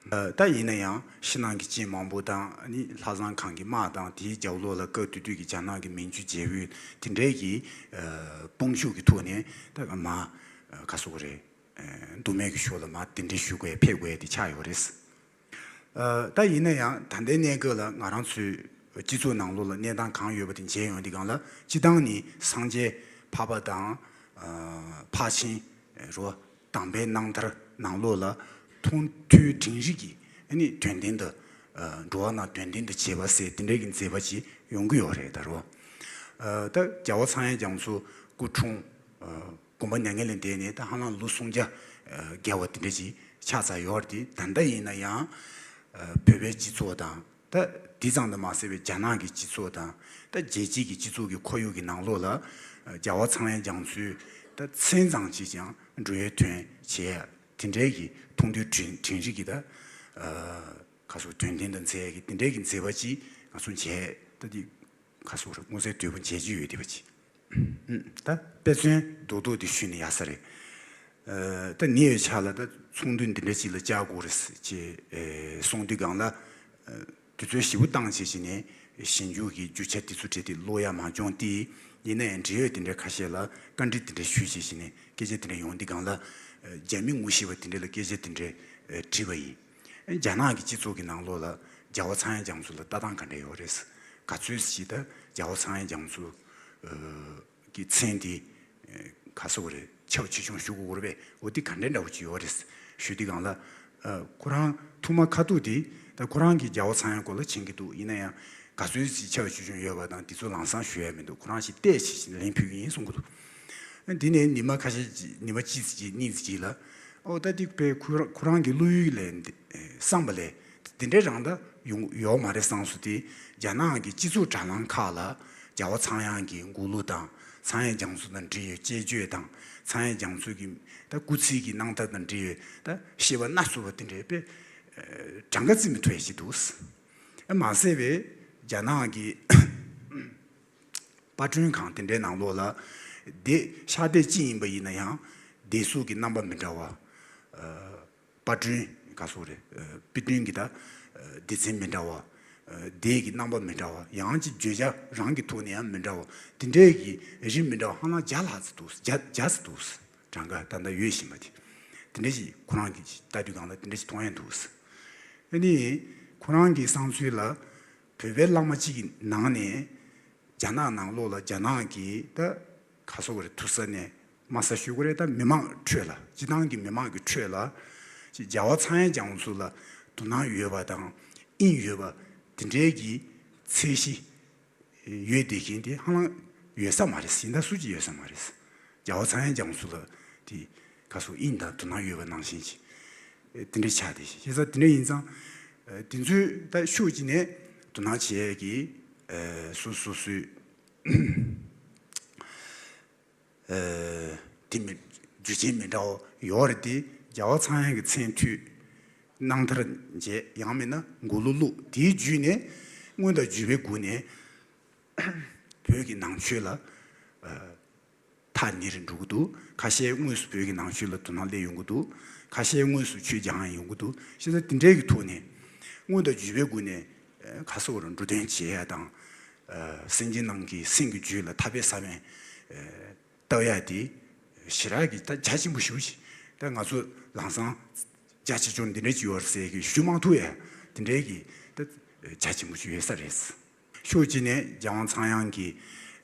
ད། ད་ཡིན་ན་ཡང་ཕྱི་ནང་གི་རྐྱེན་མང་པོ་དང་། ཨ་ནི་ལྷ་བཟང་ཁང་གི་དམག་དང་། དེའི་རྒྱབ་ལོགས་ལ་སྐབས་དེ་དུས་ཀྱི་རྒྱ་ནག་གི་མན་ཇུ་རྒྱལ་པོའི་དེ་འདྲའི་གི་དཔུང་ཤུགས་ཀྱི་ཐོག་ནས་ད་མར་ག་སོགས་རེད། མདོ་སྨད་ཀྱི་ཕྱོགས་ལ་མར་གདན་འདྲེན་ཞུ་དགོས་ཕེབས་དགོས་དེ་ཆགས་ཡོད་རེད། ད་ཡིན་ན་ཡང་ད་ལྟའི་གནས་སྐབས་ལ་ང་རང་ཚོའི་སྤྱི་ཚོགས་ནང་ལོགས་ལ་གནས་སྟངས་གང་ཡོད་པ་དེ་མཇལ་ཡོང་དུས་སྒང་ལ། སྤྱིར་བཏང་ནི་སངས་རྒྱས་འཕགས་པ་དང་འཕགས་ཆེན་རོ། དམ་པའི་གནང་དར་ནང་ལོགས་ལ་མཐོང་ཐོས་དྲན་རིག་གི་ཨ་ནི་དོན་ལྡན་དུ། འགྲོ་བ་རྣམས་དོན་ལྡན་དུ་བྱེད་པ་ཟེར་དེ་འདྲའི་གི་མཛད་པ་ཅིག་ཡོང་གི་ཡོད་རེད་ད་རོ། ད་རྒྱལ་བ་ཚངས་དབྱངས་རྒྱ་མཚོ་སྐུ་འཁྲུངས་དགོངས་པ་མྱ་ངན་ལས་འདས་ནས་ད་ཧ་ལམ་ལོ་སུམ་བརྒྱ་བརྒལ་བ་དེ་འདྲ་ཅིག་ཆགས་ཚར་ཡོད་རེད། དེ་ད་ལྟ་ཡིན་ན་ཡང་བོད་པའི་སྤྱི་ཚོགས་དང་། ད་དེ་ཙམ་དུ་མ་ཟད་པའི་རྒྱ་ནག་གི་སྤྱི་ཚོགས་དང་། ད་རྒྱལ་སྤྱི་གི་སྤྱི་ཚོགས་ཀྱི་ཁོར་ཡུག་གི་ནང་ལོགས་ལ་རྒྱལ་བ་ཚངས་དབྱངས་རྒྱ་མཚོའི་ད་མཚན་ཙམ་ཅིག་ཀྱང་འགྲོ་བའི་དོན་བྱེད་ཡ་དེ་འདྲའི་གི་མཐོང་ཐོས་དྲན་དྲན་རིག་གི་ད་ག་སོགས་དོན་ལྡན་དུ་མཛད་ཡ་གི་དེ་འདྲའི་གི་མཛད་པ་ཅིག་ང་ཚོ་མཇལ། ད་དེ་ག་སོགས་རེད། མངོན་གསལ་དོད་པོ་མཇལ་རྒྱུ་ཡོད་དེ་བ་ཅིག་ད་དཔེ་མཚོན་རྡོག་རྡོག་དེ་ཞུས་ནས་ཡག་ས་རེད། ད་ཉེ་བའི་ཆར་ལ་ད་ཚོགས་འདུ་འདི་འདྲ་ཅིག་ལ་བཅར་དགོས་རེད་ཅེས་གསུངས་དུས་སྒང་ལ། དུས་ཚོད་ཞིབ་པོ་བཏང་བྱས་བྱས་ནས་ཞིབ་འཇུག་གི་རྒྱུ་ཆ་དེ་ཚོ་བྲིས་ཏེ་ཀློག་ཡ་མ་བྱུང་སྟེ། ཡིན་ན་ཡང་འབྲེལ་ཡོད་དེ་འདྲའི་ཁ་ཤས་ལ་བཀའ་འདྲི་དེ་འདྲ་ཞུས་བྱས་བྱས་ནས་སྐད་ཆ་དེ་འདྲ་ཡོང་དུས་སྒང་ལ། རྒྱ་མི་ངོ་ཤེས་པ་དེ་འདྲ་ལ་སྐད་ཆ་དེ་འདྲ་དྲིས་པ་ཡིན། རྒྱ་ནག་གི་སྤྱི་ཚོགས་ཀྱི་ནང་ལོགས་ལ་རྒྱལ་བ་ཚངས་དབྱངས་རྒྱ་མཚོ་ལ་ལྟ་སྟངས་ག་འདྲ་ཡོད་རེད། ག་ཚོད་ཅིག་ད་རྒྱལ་བ་ཚངས་དབྱངས་རྒྱ་མཚོ་གི་མཚན་དེ་ག་སོགས་རེད། ཆེ་བ་ཆེ་ཆུང་ཞུ་དགོས་རེད་པས། འོ་དེ་ག་འདྲ་འདྲ་བོ་ཅིག་ཡོད་རེད་ཞུ་དུས་སྒང་ལ། ཁོ་རང་ཐུགས་མ་ཁ་ཐུག་དེ་ད་ཁོ་རང་གིས་རྒྱལ་བ་ཚངས་དབྱངས་སྐོར་ལ་མཁྱེན་གྱི་འདུག་ཡིན་ན་ཡང་ག་ཚོད་ཅིག་ཆེ་བ་ཆེ་ཆུང་ཡོད་པ་དང་དེ་ཚོ་ལམ་སང་ཞུ་ཡ་མི་འདུག་ཁོ་རང་ཞིག་བལྟས་བྱས་ལན་ཕུལ་གྱི་ཡིན་གསུང་གི་འདུག་དེ་ནས་ཉི་མ་ཁ་ཤས་ཅིག་ཉི་མ་གཅིག་ཙམ་ཅིག་གཉིས་ཙམ་ཅིག་ལ། ཨོ་ད་དེ་དཔེ་ཁོ་རང་ཁོ་རང་གི་བློ་ཡུལ་ལས་བསམ་པ་ལས་དེ་འདྲའི་རང་ད་ཡོང་ཡོག་མ་རེད་བསམ་སོང་སྟེ། རྒྱ་ནག་གི་སྤྱི་ཚོགས་དྲ་ལམ་ཁག་ལ་རྒྱལ་བ་ཚངས་དབྱངས་ཀྱི་མགུར་གླུ་དང་། ཚངས་དབྱངས་རྒྱ་མཚོ་དང་འབྲེལ་ཡོད་དཔྱད་བརྗོད་དང་། ཚངས་དབྱངས་རྒྱ་མཚོ་གི་ད་སྐུ་ཚེ་གི་རྣམ་ཐར་དང་འབྲེལ་ཡོད་ད་བཤད་པ་སྣ་ཚོགས་པ་དེ་འདྲའི་དཔེ་གྲངས་ཀ་བརྩི་མི་ཐུབ་ཡ་ཞིག་འདུག་མ་ཟད་པའི་རྒྱ་ནག་གི་པར་སྐྲུན་ཁང་དེ་འདྲའི་ནང་ལོགས་ལ་སྡེ་ཤག་སྡེ་གཅིག་ཡིན་པ་ཡིན་ན་ཡང་སྡེ་གཟུགས་ཀྱི་རྣམ་པ་མི་འདྲ་བ། པར་སྐྲུན་ག་སོགས་རེད། པར་སྐྲུན་གྱི་ད་སྡེ་ཚན་མི་འདྲ་བ། སྡེ་གི་རྣམ་པ་མི་འདྲ་བ། ཡང་ཅིག་བརྗོད་བྱ་རང་གི་ཐོག་ནས་ཡང་མི་འདྲ་བ། དེ་འདྲའི་གི་རིགས་མི་འདྲ་བ་ཧ་ལམ་བརྒྱ་ལྷག་ཙམ་འདུག་བརྒྱ་བརྒྱ་ཙམ་འདུག་གྲངས་ཀ་ད་ལྟ་ཡོད་བཞིན་པ་དེ། དེ་འདྲ་ཞིག་ཁོ་རང་གིས་ལྟ་དུས་སྒང་ལ་དེ་འདྲ་ཞིག་མཐོང་ཡ་འདུག་ཨ་ནི་ཁོ་རང་གི་བསམ་ཚུལ་ལ་བོད་པའི་བླ་མ་གཅིག་གི་ནང་ནས་རྒྱ་ནག་ནང་ལོགས་ལ་རྒྱ་ནག་གི་ད་ག་སོགས་རེད། ཐུག་ས་ནས་མ་ས་ཞུ་དགོས་རེད། ད་མི་མང་ཁྲོད་ལ་སྤྱི་བཏང་གི་མི་མང་གི་ཁྲོད་ལ་ཅིག་རྒྱལ་བ་ཚངས་དབྱངས་རྒྱ་མཚོ་ལ་དོ་སྣང་ཡོད་པ་དང་དབྱིངས་ཡོད་པ་དེ་འདྲའི་གི་ཚད་གཞི་ཡོད་བསྡད་མཁན་དེ་ཧ་ལམ་ཡོད་ས་མ་རེད། ཡིན་ད་སུ་གཅིག་ཡོད་ས་མ་རེད། རྒྱལ་བ་ཚངས་དབྱངས་རྒྱ་མཚོ་ལ་དེ་ག་སོགས་དབྱིངས་དང་དོ་སྣང་ཡོད་པ་ནང་བཞིན་ཅིག་དེ་འདྲ་ཆགས་བསྡད་ཤག་བྱས་ཙང་དེ་འདྲ་ཡིན་ཙང་དེ་ཚོའི་ད་ཕྱོགས་གཅིག་ནས་དོ་སྣང་བྱེད་ཡས་ཀྱི་སོ་སོ་སོའི་དེ་མི་རྒྱུ་རྐྱེན་མི་འདྲ་བ་ཡོད་རེད་དེ། རྒྱལ་བ་ཚངས་དབྱངས་ཀྱི་མཚན་ཐོས། རྣམ་ཐར་མཇལ། ཡང་མིན་ན་མགུར་གླུ་བླུགས། དེའི་བརྒྱུད་ནས་སྔོན་དང་བརྒྱུད་པའི་སྒོ་ནས་བོད་ཀྱི་ནང་ཆོས་ལ་ཐག་ཉེ་རུ་འགྲོ་གི་འདུག་ཁ་ཤས་དངོས་སུ་བོད་ཀྱི་ནང་ཆོས་ལ་དོ་སྣང་སླེབས་ཡོང་གི་འདུག་ཁ་ཤས་དངོས་སུ་ཆོས་སྦྱང་ཡོང་གི་འདུག་བྱས་ཙང་དེ་འདྲའི་གི་ཐོག་ནས་སྔོན་དང་བརྒྱུད་པའི་སྒོ་ནས་ག་སོགས་རུ་འགྲོ་དོན་བྱེད་ཡ་དང་། སེམས་ཅན་རྣམས་ཀྱི་སེམས་ཀྱི་རྒྱུད་ལ་ཐར་པའི་ས་བོན་བཏབ་ཡ་དེ་ཞེ་དྲག་གི་ད་རྒྱ་ཆེན་པོ་ཞེ་པོ་ཞིག་ད་ང་ཚོ་ལམ་སང་རྒྱ་ཆེ་ཆུང་འདི་འདྲ་ཅིག་ཡོད་རེད་ཟེར་གི་ཞུ་མ་ཐུབ་ཡ་དེ་འདྲའི་གི་ད་རྒྱ་ཆེན་པོ་ཞིག་ཡོད་ས་རེད། ཕྱོགས་གཅིག་ནས་རྒྱལ་དབང་ཚངས་དབྱངས་ཀྱི་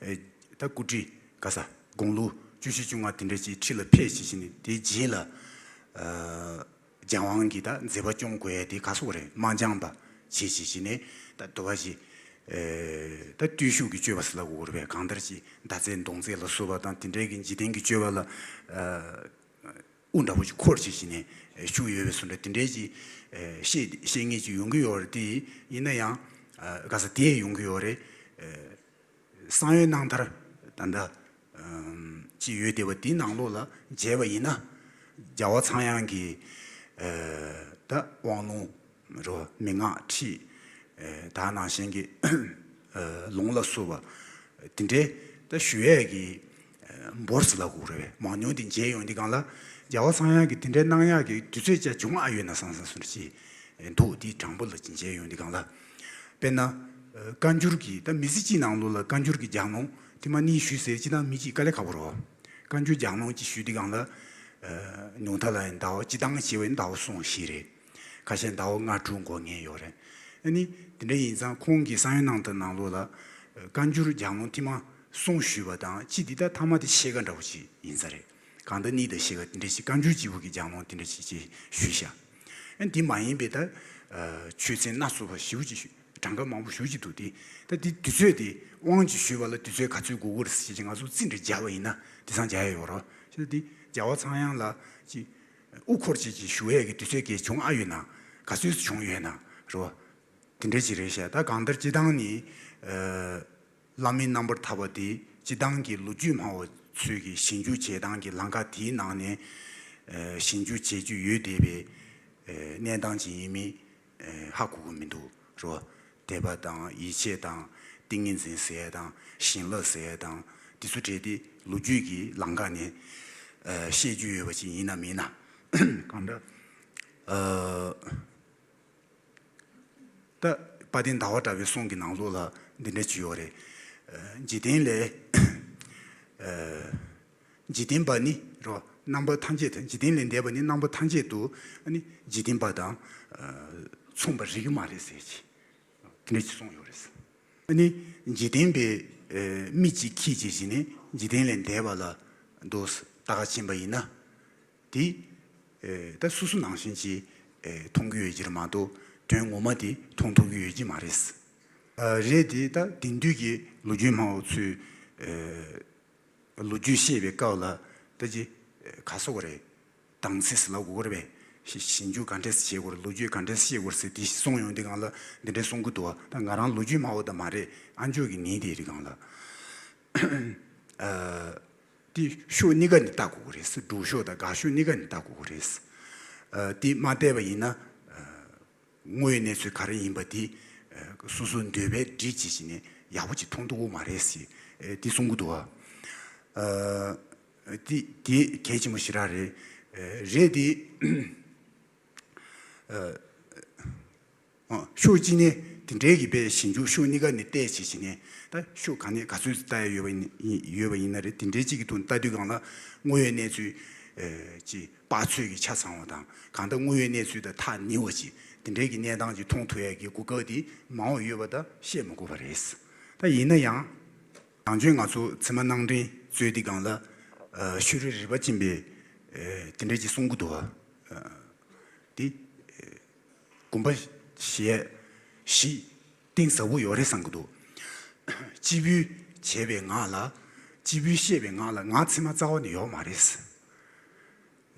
ད་སྐུ་བགྲེས་ག་ས་ དགུང་ལོ་བཅུ་བཞི་བཅོ་ལྔ་དེ་འདྲ་ཅིག་ཁྲི་ལ་ཕེབས་བྱས་བྱས་ནས་དེའི་རྗེས་ལ་ཨ་རྒྱལ་དབང་གི་ད་མཛད་པ་སྐྱོང་དགོས་ཡ་དེ་ག་སོགས་རེད། མ་འགྱངས་པ་བྱས་བྱས་བྱས་ནས་ད་དུ་བ་ཞིག་ཨ་ད་བརྟུལ་ཞུགས་ཀྱི་སྤྱོད་པ་ཟེར་ལབ་དགོས་རེད་པས། གང་ལྟར་ཅིག་མདའ་རྩེད་མདུང་རྩེད་ལ་སོགས་པ་དང་དེ་འདྲའི་གི་འཇིག་རྟེན་གྱི་སྤྱོད་པ་ལ་ཨ་དབུ་འདྲ་པོ་ཅིག་འཁོར་བྱས་བྱས་ནས་ཨ་བཞུགས་ཡོད་པའི་བཟོ་འདྲ་དེ་འདྲའི་ཅིག་ཨ་བཤད་བཤད་མཁན་ཅིག་ཡོང་གི་ཡོད་རེད། དེ་ཡིན་ན་ཡང་ཨ་ག་ས་དེ་ཡོང་གི་ཡོད་རེད། ཨ་གསང་བའི་རྣམ་ཐར་ད་ལྟ་ཅིག་ཡོད་བསྡད་པ་དེའི་ནང་ལོགས་ལ་མཇལ་བ་ཡིན་ན། རྒྱལ་བ་ཚངས་དབྱངས་ཀྱི་ད་དབང་ལུང་རོ། མན་ངག་ཁྲིད། ད་ནང་བཞིན་གྱི་ལུང་ལ་སོགས་པ་དེ་འདྲའི་ད་ཞུ་ཡས་ཀྱི་འབོར་ཟེར་ལབ་དགོས་རེད་པས། མང་ཉུང་དེ་མཇལ་ཡོང་དུས་སྒང་ལ་རྒྱལ་བ་ཚངས་དབྱངས་ཀྱིས་དེ་འདྲའི་གནང་ཡག་གི་དུས་ཚོད་ཅིག་བྱུང་ཨ་ཡོད་ན་བསམ་བསམ་བཟོ་འདྲ་ཅིག་འདུག་དེའི་དྲང་པོ་ལ་མཇལ་ཡོང་དུས་སྒང་ལ། དཔེར་ན། ཨ་བཀའ་འགྱུར་གྱི་ད་མི་ཚེ་གཅིག་ནང་ལོགས་ལ་བཀའ་འགྱུར་གྱི་ལྗགས་ལུང་ཐེངས་མ་གཉིས་ཞུས་ཟེར་ཅི་ན་མི་གཅིག་དཀའ་ལས་ཁག་པོ་རེད་པ། བཀའ་འགྱུར་ལྗགས་ལུང་གཅིག་ཞུས་དུས་སྒང་ལ། ཨ་ཉུང་མཐའ་ལ་ཡང་ཟླ་བ་སྤྱི་བཏང་བྱས་པ་ཡིན་ན་ཟླ་བ་གསུམ་བཞི་རེད། ཁ་ཤས་ཟླ་བ་ལྔ་དྲུག་འགོར་མཁན་ཡོད་རེད། ཨ་ནི་དེ་འདྲ་ཡིན་ཙང་ཁོང་གི་གསང་བའི་རྣམ་ཐར་ནང་ལོགས་ལ་ཨ་བཀའ་འགྱུར་ལྗགས་ལུང་ཐེངས་མ་གསུམ་ཞུས་པ་དང་གཅིག་འདི་ད་ཐ་མ་དེ་ཕྱེད་ཀ་འདྲ་པོ་ཅིག་ཡིན་ས་རེད། གང་ལྟར་གཉིས་དང་ཕྱེད་ཀ་དེ་འདྲ་ཞིག་བཀའ་འགྱུར་གཅིག་པོ་གི་ལྗགས་ལུང་དེ་འདྲ་ཞིག་ཅིག་ཞུས་ཤག་ཨ་འདི་མ་ཡིན་པའི་ད་ཨ་ཆོས་ཚན་སྣ་ཚོགས་པ་ཞེ་པོ་ཅིག་ཞུ་གྲངས་ཀ་མང་པོ་ཞེ་པོ་ཅིག་འདུག་དེ་ད་དེ་དུས་ཚོད་དེ་དབང་ཅིག་ཞུས་པ་ལ་དུས་ཚོད་ག་ཚོད་འགོར་གྱི་རེད་ཟེར་བྱས་ང་ཚོ་རྩིས་འདྲ་རྒྱག་པ་ཡིན་ན་དེང་སང་རྒྱག་ཡ་ཡོད་རེད་པ། ཞེས་དེ་རྒྱལ་བ་ཚངས་དབྱངས་ལ་ཅིག་དབུ་འཁོར་བྱས་ཅིག་ཞུ་ཡས་ཀྱི་དུས་ཚོད་གལ་བྱུང་ཨ་ཡོད་ན། ག་ཚོད་བྱུང་ཡོད་ན་རེད་པ། དེ་འདྲ་ཅིག་རེད་ཤག་ད་གང་ལྟར་སྤྱིར་བཏང་ནི་ཨ་བླ་མའི་རྣམ་པར་ཐར་པ་དེ་སྤྱིར་བཏང་གི་ལོ་རྒྱུས་སྨྲ་བ་ཚོས་ཀྱི་ཞིབ་འཇུག་བྱེད་སྟངས་ཀྱི་ལམ་ཁ་དེའི་ནང་ནས་ཨ་ཞིབ་འཇུག་བྱེད་རྒྱུ་ཡོད་བསྡད་པའི་ཨ་གནས་སྟངས་ཅིག་ཡིན་མིན་ཨ་ཧ་གོ་གི་མི་འདུག་རེད་པ། དད་པ་དང་ཡིད་ཆེས་དང་ཏིང་ངེ་འཛིན་ཟེར་ཡ་དང་བྱིན་རླབས་ཟེར་ཡ་དང་དེ་ཚོ་གྲས་དེ་ལོ་རྒྱུས་ཀྱི་ལམ་ཁ་ནས་ཨ་བཤད་རྒྱུ་ཡོད་པ་ཅིག་ཡིན་ན་མིན་ན། གང་འདྲ་ཨ། ད་དཔལ་ལྡན་ཟླ་བ་གྲགས་པའི་གསུང་གི་ནང་ལོགས་ལ་འདི་འདྲ་ཅིག་ཡོད་རེད། ཨ་འཇིག་རྟེན་ལས་ཨ་འཇིག་རྟེན་པ་ནི་རོ་རྣམ་པ་ཐམས་ཅད་དུ། འཇིག་རྟེན་ལས་འདས་པ་ནི་རྣམ་པ་ཐམས་ཅད་དུ་ཨ་ནི་འཇིག་རྟེན་པ་དང་ཨ་མཚུངས་པར་རིག་གི་མ་རེད་ཟེར་གྱི་དེ་འདྲ་ཅིག་གསུངས་ཡོད་རེད། ཨ་ནི་འཇིག་རྟེན་པའི་ཨ་མིག་ཅིག་ཁྱེད་ཅིག་བྱས་ནས་འཇིག་རྟེན་ལས་འདས་པ་ལ་འདུག་ལྟ་ག་ཕྱིན་པ་ཡིན་ན། དེ་ཨེ་ད་སོ་སོ་ནང་བཞིན་གྱིས་ཨེ་མཐོང་གི་ཡོད་ཀྱི་རེད་མ་གཏོགས་དོན་ངོ་མ་དེ་མཐོང་ཐུབ་ཀྱི་ཡོད་ཀྱི་མ་རེད། ཨ་རེད་དེ་ད་དེང་དུས་ཀྱི་ལོ་རྒྱུས་སྨྲ་བ་ཚོས་ཨེ་ལོ་རྒྱུས་བཤད་པའི་སྐབས་ལ་ད་ཅི་ཨེ་ག་སོགས་རེད། དང་ཚིག་ཟེར་ལབ་དགོས་ཀྱི་རེད་པས། ཞི་ཞིབ་འཇུག་ག་འདྲས་བྱེད་དགོས་རེད། ལོ་རྒྱུས་ག་འདྲས་བཤད་དགོས་རེད་ཟེར་དེ་གསུངས་ཡོང་དུས་སྒང་ལ་འདི་འདྲས་གསུང་གི་འདུག་བ། ད་ང་རང་ལོ་རྒྱུས་སྨྲ་བ་ད་མ་རེད། ཨ་མཆོག་གི་ནི་དེ་རིགས་སྒང་ལ་ཨ། དེ་ཕྱོགས་གཉིས་ཀ་ནས་བལྟ་དགོས་ཀྱི་རེད། སྒྲུབ་ཕྱོགས་དང་དགག་ཕྱོགས་གཉིས་ཀ་ནས་བལྟ་དགོས་ཀྱི་རེད། ཨ་དེ་མ་བལྟས་པ་ཡིན་ན་ཨ་དངོས་ཡོད་གནས་ཚུལ་ག་རེ་ཡིན་པ་དེ་ཨ་སོ་སོ་འདོད་པའི་འགྲིག་བྱེད་བྱས་ནས་ཡག་པོ་ཅིག་མཐོང་ཐུབ་ཀྱི་མ་རེད་ཟེར་ཨ་དེ་གསུང་གི་འདུག་བ། ཨ་དེ་དེ་གལ་ཆེན་པོ་ཞེ་དྲག་རེད། ཨ་རེད་དེ། ཨ། ཨ་ཕྱོགས་གཅིག་ནས་དེ་འདྲའི་གི་དཔེ་ཞིབ་འཇུག་ཕྱོགས་གཉིས་ཀ་ནས་བལྟས་བྱས་བྱས་ནས་ད་ཕྱོགས་ག་ནས་ག་ཚོད་ལྟ་ཡ་ཡོད་པ་ཡིན་ཡོད་པ་ཡིན་ན་རེད། དེ་འདྲའི་གཅིག་གི་ཐོག་ནས་ལྟ་དུས་སྒང་ལ་དངོས་ཡོད་གནས་ཚུལ་ཨེ་ཅིག་དཔག་ཚོད་ཀྱིས་ཆ་ཚང་བ་དང་གང་ལྟར་དངོས་ཡོད་གནས་ཚུལ་དང་ཐག་ཉེ་བ་ཅིག་དེ་འདྲའི་གི་གནས་སྟངས་ཅིག་མཐོང་ཐུབ་ཡ་གི་གོ་སྐབས་དེ་མང་བ་ཡོད་པ་ད་བཤད་མི་དགོས་པ་རེད། ད་ཡིན་ན་ཡང་ནང་ཆོས་ང་ཚོ་ཚད་མ་སྣང་འདྲེན་རྩོད་དུས་སྒང་ལ་ཨ་ཤེས་རིག་རིག་པ་ཅན་པས་ཨེ་དེ་འདྲའི་ཅིག་གསུང་གི་འདུག་བ། ཨ། དེ་དགོངས་པ་བཞེས་གཞི་གཏིང་ཟབ་པོ་ཡོད་རེད་བསམ་གྱི་འདུག་སྤྱི་བོས་བྱས་པའི་ངག་ལ་སྤྱི་བོས་བཤད་པའི་ངག་ལ་ངག་ཚད་མ་རྩ་བ་ནས་ཡོད་མ་རེད།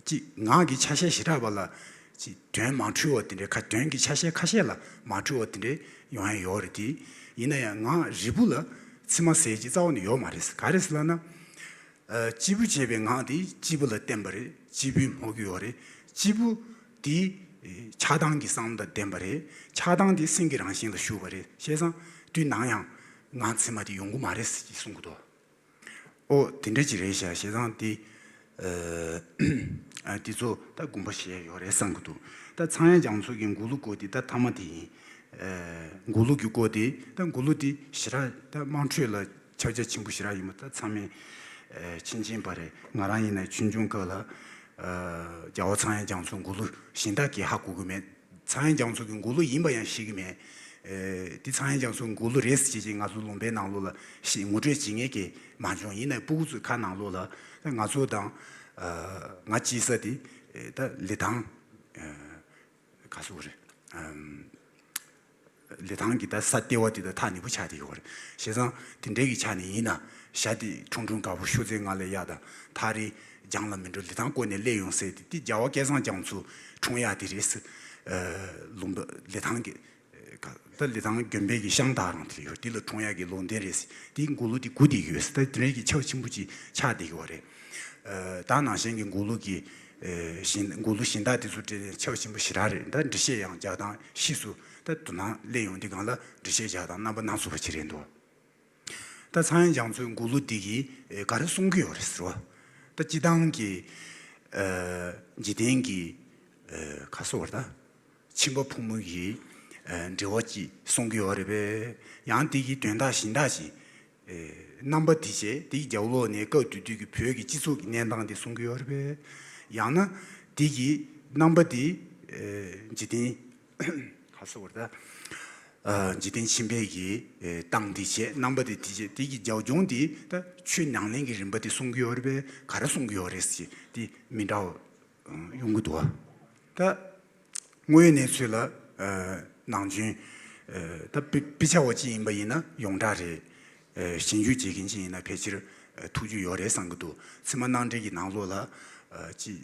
ཅིག་ངག་གི་ཆ་ཤས་ཞེ་དྲག་པ་ལ་ཅིག་དོན་མ་འཁྲུལ་བ་དེ་འདྲའི་ཁ་དོན་གྱི་ཆ་ཤས་ཁ་ཤས་ལ་མ་འཁྲུལ་བ་དེ་འདྲའི་ཡོང་ཡ་ཡོད་རེད་དེ། ཡིན་ན་ཡང་ངག་རིལ་བུ་ལ་ཚད་མ་ཟེར་གྱི་རྩ་བ་ནས་ཡོད་མ་རེད། ག་རེ་ཟེར་ལབ་ན། ཨ་སྤྱི་བོས་བྱས་པའི་ངག་དེ་སྤྱི་བོ་ལ་བརྟེན་པ་རེད། སྤྱི་བོས་སྨྲ་གི་ཡོད་རེད། སྤྱི་བོ་དེ་ཨེ་ཆགས་སྡང་གི་བསམ་བློ་དང་ལྡན་པ་རེད། ཆགས་སྡང་དེ་སེམས་ཀྱི་རང་བཞིན་ལ་ཞུགས་པ་རེད། བྱས་ཙང་དུས་ནམ་ཡང་ངག་ཚད་མ་དེ་ཡོང་གི་མ་རེད་ཟེར་གྱི་གསུང་གི་འདུག་ཨོ་དེ་འདྲ་ཅིག་རེད་ཤག་བྱས་ཙང་དེ་ཨ་དེ་ཚོ་ད་དགོངས་པ་བཞེས་ཡོད་རེད་བསམ་གྱི་འདུག་ད་ཚངས་དབྱངས་རྒྱ་མཚོ་གི་མགུར་གླུ་སྐོར་དེ་ད་ཐ་མ་དེ་ཡིན། ཨ་མགུར་གླུ་གི་སྐོར་དེ་ད་མགུར་གླུ་དེ་ཞེ་དྲག་ད་དམངས་ཁྲོད་ལ་ཁྱབ་རྒྱ་ཆེན་པོ་ཞེ་དྲག་ཡིན་པ་ད་ཚང་མས་ཨ་མཁྱེན་མཁྱེན་པ་རེད། ང་རང་ཡིན་ན་ཆུང་ཆུང་སྐབས་ལ་ཨ་རྒྱལ་བ་ཚངས་དབྱངས་རྒྱ་མཚོ་མགུར་གླུ་གཞན་དག་གིས་ཧ་གོ་གི་མེད། ཚངས་དབྱངས་རྒྱ་མཚོ་གི་མགུར་གླུ་ཡིན་པ་ཡང་ཤེས་ཀྱི་མེད། ཨེ། འདི་ཚངས་དབྱངས་རྒྱ་མཚོ་མགུར་གླུ་རེད་ཟེར་བྱས་ང་ཚོ་ལུང་པའི་ནང་ལོགས་ལ་ཤི་ངོ་སྤྲོད་བྱེད་མཁན་གྱི་མ་བྱུང་། ཡིན་ནའི་སྤུ་གུ་ཚོའི་ཁ་ནང་ལོགས་ལ་ད་ང་ཚོ་དང་། ཨ། ང་སྐྱེས་ས་དེ། ཨེ། ད་ལི་ཐང་། ཨ། ག་ཟེར་དགོས་རེད། ཨམ། ལི་ཐང་གི་ད་ས་ལྟེ་བ་དེ་ད་ཐག་ཉེ་པོ་ཆགས་བསྡད་ཡོད་རེད། བྱས་ཙང་དེ་འདྲའི་གི་ཆ་ནས་ཡིན་ན་ཞྭ་དེ་ཁྲུང་ཁྲུང་དཀར་པོ་ཤོག་ཙེ་ལྔ་ལས་གཡག་དང་ཐག་རིང་རྒྱང་ལ་མི་འགྲོ་ལི་ཐང་བསྐོར་ནས་སླེབས་ཡོང་ཟེར་དེ། དེ་རྒྱལ་བ་སྐལ་བཟང་རྒྱ་མཚོ་འཁྲུངས་ཡག་དེ་རེད་ཟེར། ཨ། ལུང་པ་ལི་ཐང་གི། ཨ། ད་ལི་ཐང་དགོན་པའི་གི་ཤང་ད་རང་དེ་ཡོད། དེ་ལ་འཁྲུངས་ཡག་གི་ལུང་བསྟན་རེད་ཟེར། དེ་མགུར་གླུ་དེ་སྒུག་བསྡད་ཡོད་ཟེར། ད་དེ་འདྲའི་གི་ཁྱབ་ཆེན་པོ་ཅིག་ཆགས་བསྡད་ཡོད་རེད། ཨ། ད་ནང་བཞིན་གྱི་མགུར་གླུ་གི། ཨེ། གཞན་མགུར་གླུ་གཞན་དག་དེ་ཚོ་དེ་ཁྱབ་ཆེན་པོ་ཞེ་དྲག་རེད། ད་འགྲེལ་བཤད་ཡང་རྒྱག་སྟངས་ཕྱིས་སུ་ད་དོ་སྣང་སླེབས་ཡོང་དུས་སྒང་ལ་འགྲེལ་བཤད་རྒྱག་སྟངས་རྣམ་པ་སྣ་ཚོགས་པ་ཅིག་རེད་འདུག་ད་ཚངས་དབྱངས་རྒྱ་མཚོའི་མགུར་གླུ་འདི་གིས། ཨེ། ག་རེ་གསུང་གི་ཡོད་རེད་ཟེར་བ། ད་སྤྱིར་བཏང་གི། ཨ། འཇིག་རྟེན་གྱི། ཨ། ག་ཟེར་དགོས་རེད་ད། ཁྱིམ་པ་ཕོ་མོ་གི། ཨ། འབྲེལ་བ་ཅིག་གསུང་གི་ཡོད་རེད་པས། ཡང་དེ་གི་དོན་དག་གཞན་དག་ཅིག་ཨེ། རྣམ་པ་དེ་བྱས་དེའི་རྒྱབ་ལོགས་ནས་སྐབས་དེ་དུས་ཀྱི་བོད་ཀྱི་སྤྱི་ཚོགས་ཀྱི་གནས་སྟངས་དེ་གསུང་གི་ཡོད་རེད་པས། ཡང་ན་དེ་གི་རྣམ་པ་དེ། ཨེ། འཇིག་རྟེན། ག་ཟེར་དགོས་རེད་ད། ཨ། འཇིག་རྟེན་ཁྱིམ་པའི་གི། ཨེ། སྟངས་དེ་བྱས། རྣམ་པ་དེ་དེ་བྱས་དེ་གི་རྒྱབ་ལྗོངས་དེ་ད་ཆོས་ཉམས་ལེན་གྱི་རིམ་པ་དེ་གསུང་གི་ཡོད་རེད་པས། ག་རེ་གསུང་གི་ཡོད་རེད་ཟེར་དེ་མི་འདྲ་བ་ཡོང་གི་འདུག་བ། ད་དངོས་ཡོད་གནས་ཚུལ་ལ། ཨ། ནམ་རྒྱུན། ཨ། ད་དཔེ་དཔེ་ཆ་བ་ཅིག་ཡིན་པ་ཡིན་ན་ཡོངས་གྲགས་རེད། ཨ། ཞིབ་འཇུག་བྱེད་མཁན་ཅིག་ཡིན་ན་ཕལ་ཆེར། ཨ། ཐུགས་རྒྱུས་ཡོད་རེད་བསམ་གྱི་འདུག་ཚད་མ་རྣམ་འགྲེལ་གྱི་ནང་ལོགས་ལ། ཨ། ཅིག་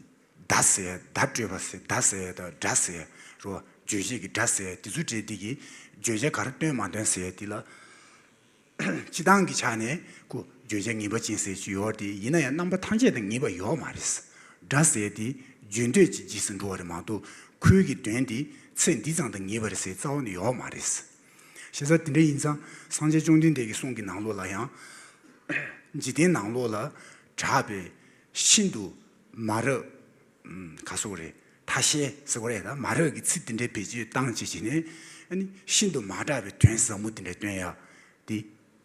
བརྡ་ཟེར་ཡ། བརྡ་སྤྲོད་པ་ཟེར། བརྡ་ཟེར་ཡ་དང་སྒྲ་ཟེར་ཡ་རོ། རྗོད་བྱེད་ཀྱི་སྒྲ་ཟེར་ཡ་དེ་ཚོ་སྤྲད་དེ་གི་བརྗོད་བྱ་ག་རེ་སྟོན་མ་སྟོན་ཟེར་ཡ་དེ་ལ། སྤྱིར་བཏང་གི་ཆ་ནས་ཁོ་བརྗོད་བྱ་ངེས་པ་ཅན་ཟེར་གྱི་ཡོད་རེད་དེ། ཡིན་ན་ཡང་རྣམ་པ་ཐམས་ཅད་དང་ངེས་པ་ཡོད་མ་རེད། སྒྲ་ཟེར་དེ་བརྗོད་འདོད་ཀྱི་རྗེས་སུ་འགྲོ་བ་རེད་མ་གཏོགས་ཁོའི་གི་དོན་དེ་ཚེ་འདི་ཙམ་དང་ངེས་པ་རེད་ཟེར་རྩ་བ་ནས་ཡོད་མ་རེད། བྱས་ཙང་དེ་འདྲ་ཡིན་ཙང་སངས་རྒྱས་བཅོམ་ལྡན་འདས་ཀྱི་གསུང་གི་ནང་ལོགས་ལ་ཡང་། འཇིག་རྟེན་ནང་ལོགས་ལ་གྲགས་པའི་ཤིན་ཏུ་མ་རབས། ཨམ། ག་ཟེར་དགོས་རེད། ཐ་ཤལ་ཟེར་དགོས་རེད། ད་མ་རབས་ཀྱི་ཚིག་དེ་འདྲའི་བེད་སྤྱོད་བཏང་བྱས་བྱས་ནས། ཨ་ནི་ཤིན་ཏུ་མ་གྲགས་པའི་དོན་ཟབ་མོ་དེ་འདྲ་སྟོན་ཡག་དེ།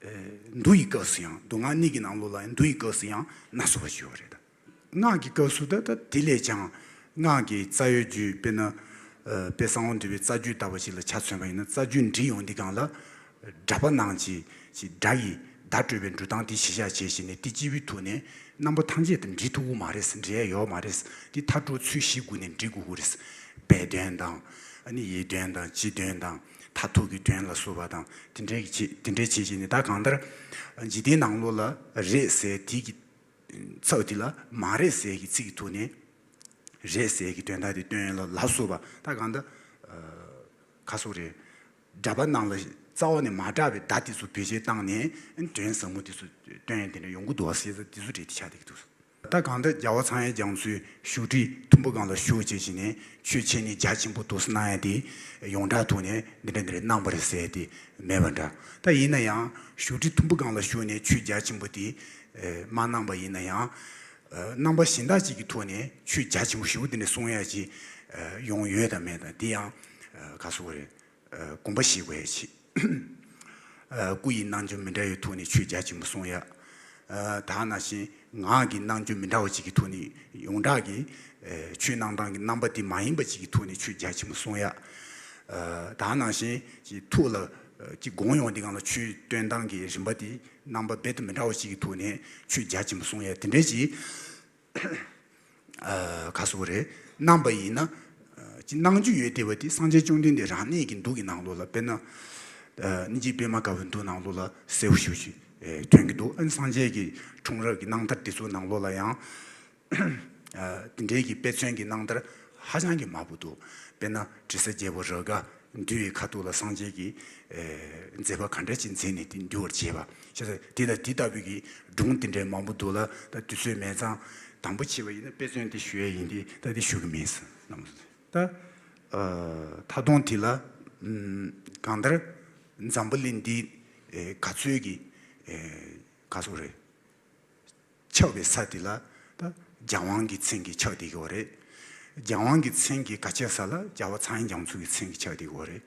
ཨེ། མདོ་ཡི་སྐབས་སུ་ཡང་། མདོ་སྔགས་གཉིས་ཀྱི་ནང་ལོགས་ལ་ཡང་མདོ་ཡི་སྐབས་སུ་ཡང་སྣ་ཚོགས་པ་ཞིག་ཡོད་རེད་ད། སྔགས་ཀྱི་སྐབས་སུ་ད་ད་དེ་ལས་ཀྱང་སྔགས་ཀྱི་རྩ་བའི་རྒྱུད། དཔེར་ན། ཨ། དཔལ་གསང་བ་འདུས་པའི་རྩ་རྒྱུད་ལྟ་བུ་ཞིག་ལ་ཆ་མཚོན་པ་ཡིན་ན། རྩ་རྒྱུད་འབྲི་ཡོང་དུས་སྒང་ལ་སྒྲ་པ་ནང་གི་ཅིག་སྒྲ་ཡི་བརྡ་སྤྲོད་པའི་འགྲོ་སྟངས་དེ་གཞི་བཞག་བྱས་བྱས་ནས་དེ་སྤྱི་བོའི་ཐོག་ནས་རྣམ་པ་ཐམས་ཅད་དུ་འབྲི་ཐུབ་ཀྱི་མ་རེད། འབྲི་ཡ་ཡོད་མ་རེད། དེ་མཐའ་གྲོལ་ཚུལ་བཞིའི་སྒོ་ནས་འབྲི་དགོས་ཀྱི་རེད། སྦས་དོན་དང་། ཨ་ནི་ཡེ་དོན་དང་། སྤྱི་དོན་དང་། མཐར་ཐུག་གི་དོན་ལ་སོགས་པ་དང་། དེ་འདྲའི་གི་བྱེད། དེ་འདྲའི་བྱེད་བྱས་ནས། ད་གང་ལྟར་འཇིག་རྟེན་ནང་ལོགས་ལ་རེད་ཟེར་དེ་གི་ཚབ་དེ་ལ་མ་རེད་ཟེར་གྱི་ཚིག་གི་ཐོག་ནས་རེད་ཟེར་གྱི་དོན་དག་དེ་སྟོན་ཡ་ལ་ལ་སོགས་པ། ད་གང་ལྟར། ཨ། ག་ཟེར་དགོས་རེད། སྒྲ་པ་ནང་ལ་རྩ་བ་ནས་མ་གྲགས་པའི་བརྡ་དེ་ཚོ་བེད་སྤྱོད་བཏང་ནས་དོན་ཟབ་མོ་དེ་ཚོ་སྟོན་ཡ་དེ་འདྲ་ཡོང་གི་འདུག་བ་ཟེར། དེ་ཚོ་རེད། དེ་ཆགས་བསྡད་ཀྱི་འདུག་ད་གང་ལྟར་རྒྱལ་བ་ཚངས་དབྱངས་རྒྱ་མཚོའི་བཞུགས་ཁྲི་ཐུམ་པ་སྒང་ལ་བཞུགས་བྱས་བྱས་ནས་ཆོས་འཆད་ཉན་རྒྱ་ཆེན་པོ་འདུག་སེ་གནང་ཡ་དེ་ཡོངས་གྲགས་ཐོག་ནས་འདི་འདྲ་འདི་འདྲ་གནང་བ་རེད་ཟེར་ཡ་དེ་མེད་པ་འདྲ། ད་ཡིན་ན་ཡང་བཞུགས་ཁྲི་ཐུམ་པ་སྒང་ལ་བཞུགས་ནས་ཆོས་རྒྱ་ཆེན་པོ་དེ་མ་གནང་པ་ཡིན་ན་ཡང་། རྣམ་པ་གཞན་དག་ཅིག་གི་ཐོག་ནས་ཆོས་རྒྱ་ཆེན་པོ་ཞེ་པོ་དེ་འདྲ་གསུང་ཡ་ཅིག་ཡོང་ཡོད་དམ་མེད་དམ་དེ་ཡང་ག་ཟེར་དགོས་རེད། གོམ་པ་བཞི་དགོས་ཡ་ཅིག་སྐུ་ཡི་རྣམ་འགྱུར་མི་འདྲ་བའི་ཐོག་ནས་ཆོས་རྒྱ་ཆེན་པོ་གསུང་ཡ། ད་ནང་བཞིན་ངག་གི་རྣམ་འགྱུར་མི་འདྲ་བ་ཅིག་གི་ཐོག་ནས་ཡོངས་གྲགས་ཀྱི་ཆོས་གནང་སྟངས་ཀྱི་རྣམ་པ་དེ་མ་ཡིན་པ་ཅིག་གི་ཐོག་ནས་ཆོས་རྒྱ་ཆེན་པོ་གསུང་ཡ། ད་ནང་བཞིན་ཅིག་ཐུགས་ལ་ཅིག་དགོངས་ཡོང་དུས་སྒང་ལ་ཆོས་སྟོན་སྟངས་ཀྱི་རིམ་པ་དེ་རྣམ་པ་རྦད་དེ་མི་འདྲ་བ་ཅིག་གི་ཐོག་ནས་ཆོས་རྒྱ་ཆེན་པོ་གསུང་ཡ་དེ་འདྲ་ཅིག་ཨ། ག་ཟེར་དགོས་རེད། གནང་བ་ཡིན་ན། ཨ། ཅིག་གནང་རྒྱུ་ཡོད་བསྡད་པ་དེ་སངས་རྒྱས་བཅོམ་ལྡན་འདས་རང་གནས་ཀྱི་མདོ་གི་ནང་ལོགས་ལ། དཔེར་ན། ཨ། སྙིང་རྗེ་པད་མ་དཀར་པོའི་མདོ་ནང་ལོགས་ལ་གསལ་པོ་ཞེ་པོ་ཅིག་ཨེ། ཐོན་གྱི་འདུག་ཨ་ནི་སངས་རྒྱས་ཀྱི་འཁྲུངས་རབས་ཀྱི་རྣམ་ཐར་དེ་ཚོའི་ནང་ལོགས་ལ་ཡང་། ཨ། དེ་འདྲའི་གི་དཔེ་མཚོན་གྱི་རྣམ་ཐར་ཧ་ཅང་གི་མང་པོ་འདུག་དཔེར་ན་དྲི་ཟ་རྒྱལ་པོ་རཱ་ག་འདུལ་བའི་ཁ་ཐུག་ལ་སངས་རྒྱས་ཀྱིས། ཨེ། མཛད་པ་ག་འདྲ་ཅིག་མཛད་ནས་དེ་འདུལ་བར་བྱེད་པ། བྱས་ཙང་དེ་དང་དེ་ལྟ་བུའི་གི་སྒྲུང་དེ་འདྲའི་མང་པོ་འདུག་ལ། ད་དུས་ཚོད་མེད་ཙང་དང་པོ་བྱས་པ་ཡིན་ན་དཔེ་མཚོན་དེ་ཞུ་ཡ་ཡིན་ཏེ། ད་དེ་ཞུ་གི་མིན་ཟེར། ད། ཨ། ད་དུང་དེ་ལ། ཨམ། གང་ལྟར་འཛམ་བུ་གླིང་འདི། ཨེ། ག་ཚོད་ཀྱི། ཨེ། ག་ཚོད་རེད། ཁྱབ་པའི་ས་དེ་ལ་ད་རྒྱལ་དབང་གི་མཚན་གྱིས་ཁྱབ་བསྡད་ཀྱི་ཡོད་རེད། རྒྱལ་དབང་གི་མཚན་གྱིས་ག་ཁྱབ་ས་ལ་རྒྱལ་བ་ཚངས་དབྱངས་རྒྱ་མཚོ་གི་མཚན་གྱིས་ཁྱབ་བསྡད་ཀྱི་ཡོད་རེད།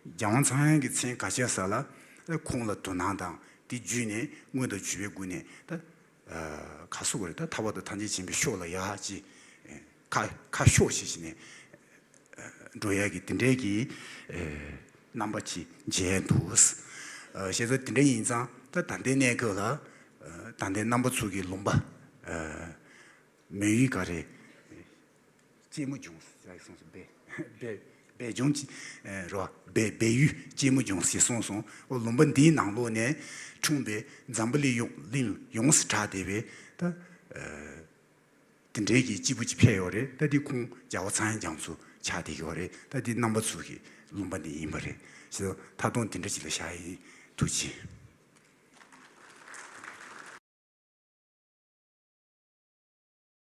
རྒྱལ་དབང་ཚངས་དབྱངས་ཀྱི་མཚན་ག་ཁྱབ་ས་ལ་ད་ཁོང་ལ་དོ་སྣང་དང་དེ་བརྒྱུད་ནས་དངོས་དང་བརྒྱུད་པའི་སྒོ་ནས་ད། ཨ། ག་ཟེར་དགོས་རེད། ད་ཐར་པ་དང་ཐམས་ཅད་མཁྱེན་པའི་ཕྱོགས་ལ་ཡར་ཅིག་ཁ་ཁ་ཕྱོགས་ཤིག་བྱས་ནས། ཨ། འགྲོ་ཡ་གི་དེ་འདྲའི་གི། ཨེ། རྣམ་པ་ཅིག་མཇལ་འདུག། ཨ། བྱས་ཙང་དེ་འདྲ་ཡིན་ཙང་ད་ད་ལྟའི་གནས་སྐབས་ལ། ཨ། ད་ལྟའི་རྣམ་པ་ཚོ་གི་ལུང་པ། ཨ། མོན་ཡུལ་ག་རེ། ལྕེ་མོ་ལྗོངས་ཟེར་གསུངས་སོང་། སྦས་སྦས་སྦས་ལྗོངས་ཀྱི། ཨ། རོ། སྦས་སྦས་ཡུལ་ལྕེ་མོ་ལྗོངས་ཟེར་གསུངས་སོང་། ཨོ། ལུང་པ་འདིའི་ནང་ལོགས་ནས་འཁྲུངས་པའི་འཛམ་བུ་གླིང་ཡོངས་གླིང་ཡོངས་སུ་གྲགས་བསྡད་པའི་ད། ཨ། དེ་འདྲའི་གི་སྐྱེས་བུ་ཅིག་ཕེབས་ཡོད་རེད། ད་འདི་ཁོང་རྒྱལ་བ་ཚངས་དབྱངས་རྒྱ་མཚོ་ཆགས་བསྡད་ཡོད་རེད། ད་འདི་རྣམ་པ་ཚོ་གི་ལུང་པ་འདི་ཡིན་པ་རེད། ཞེས་མཐའ་སྟོང་དེ་འདྲ་ཅིག་ལ་བཞག་ཡིན། ཐུགས་རྗེ་ཆེ།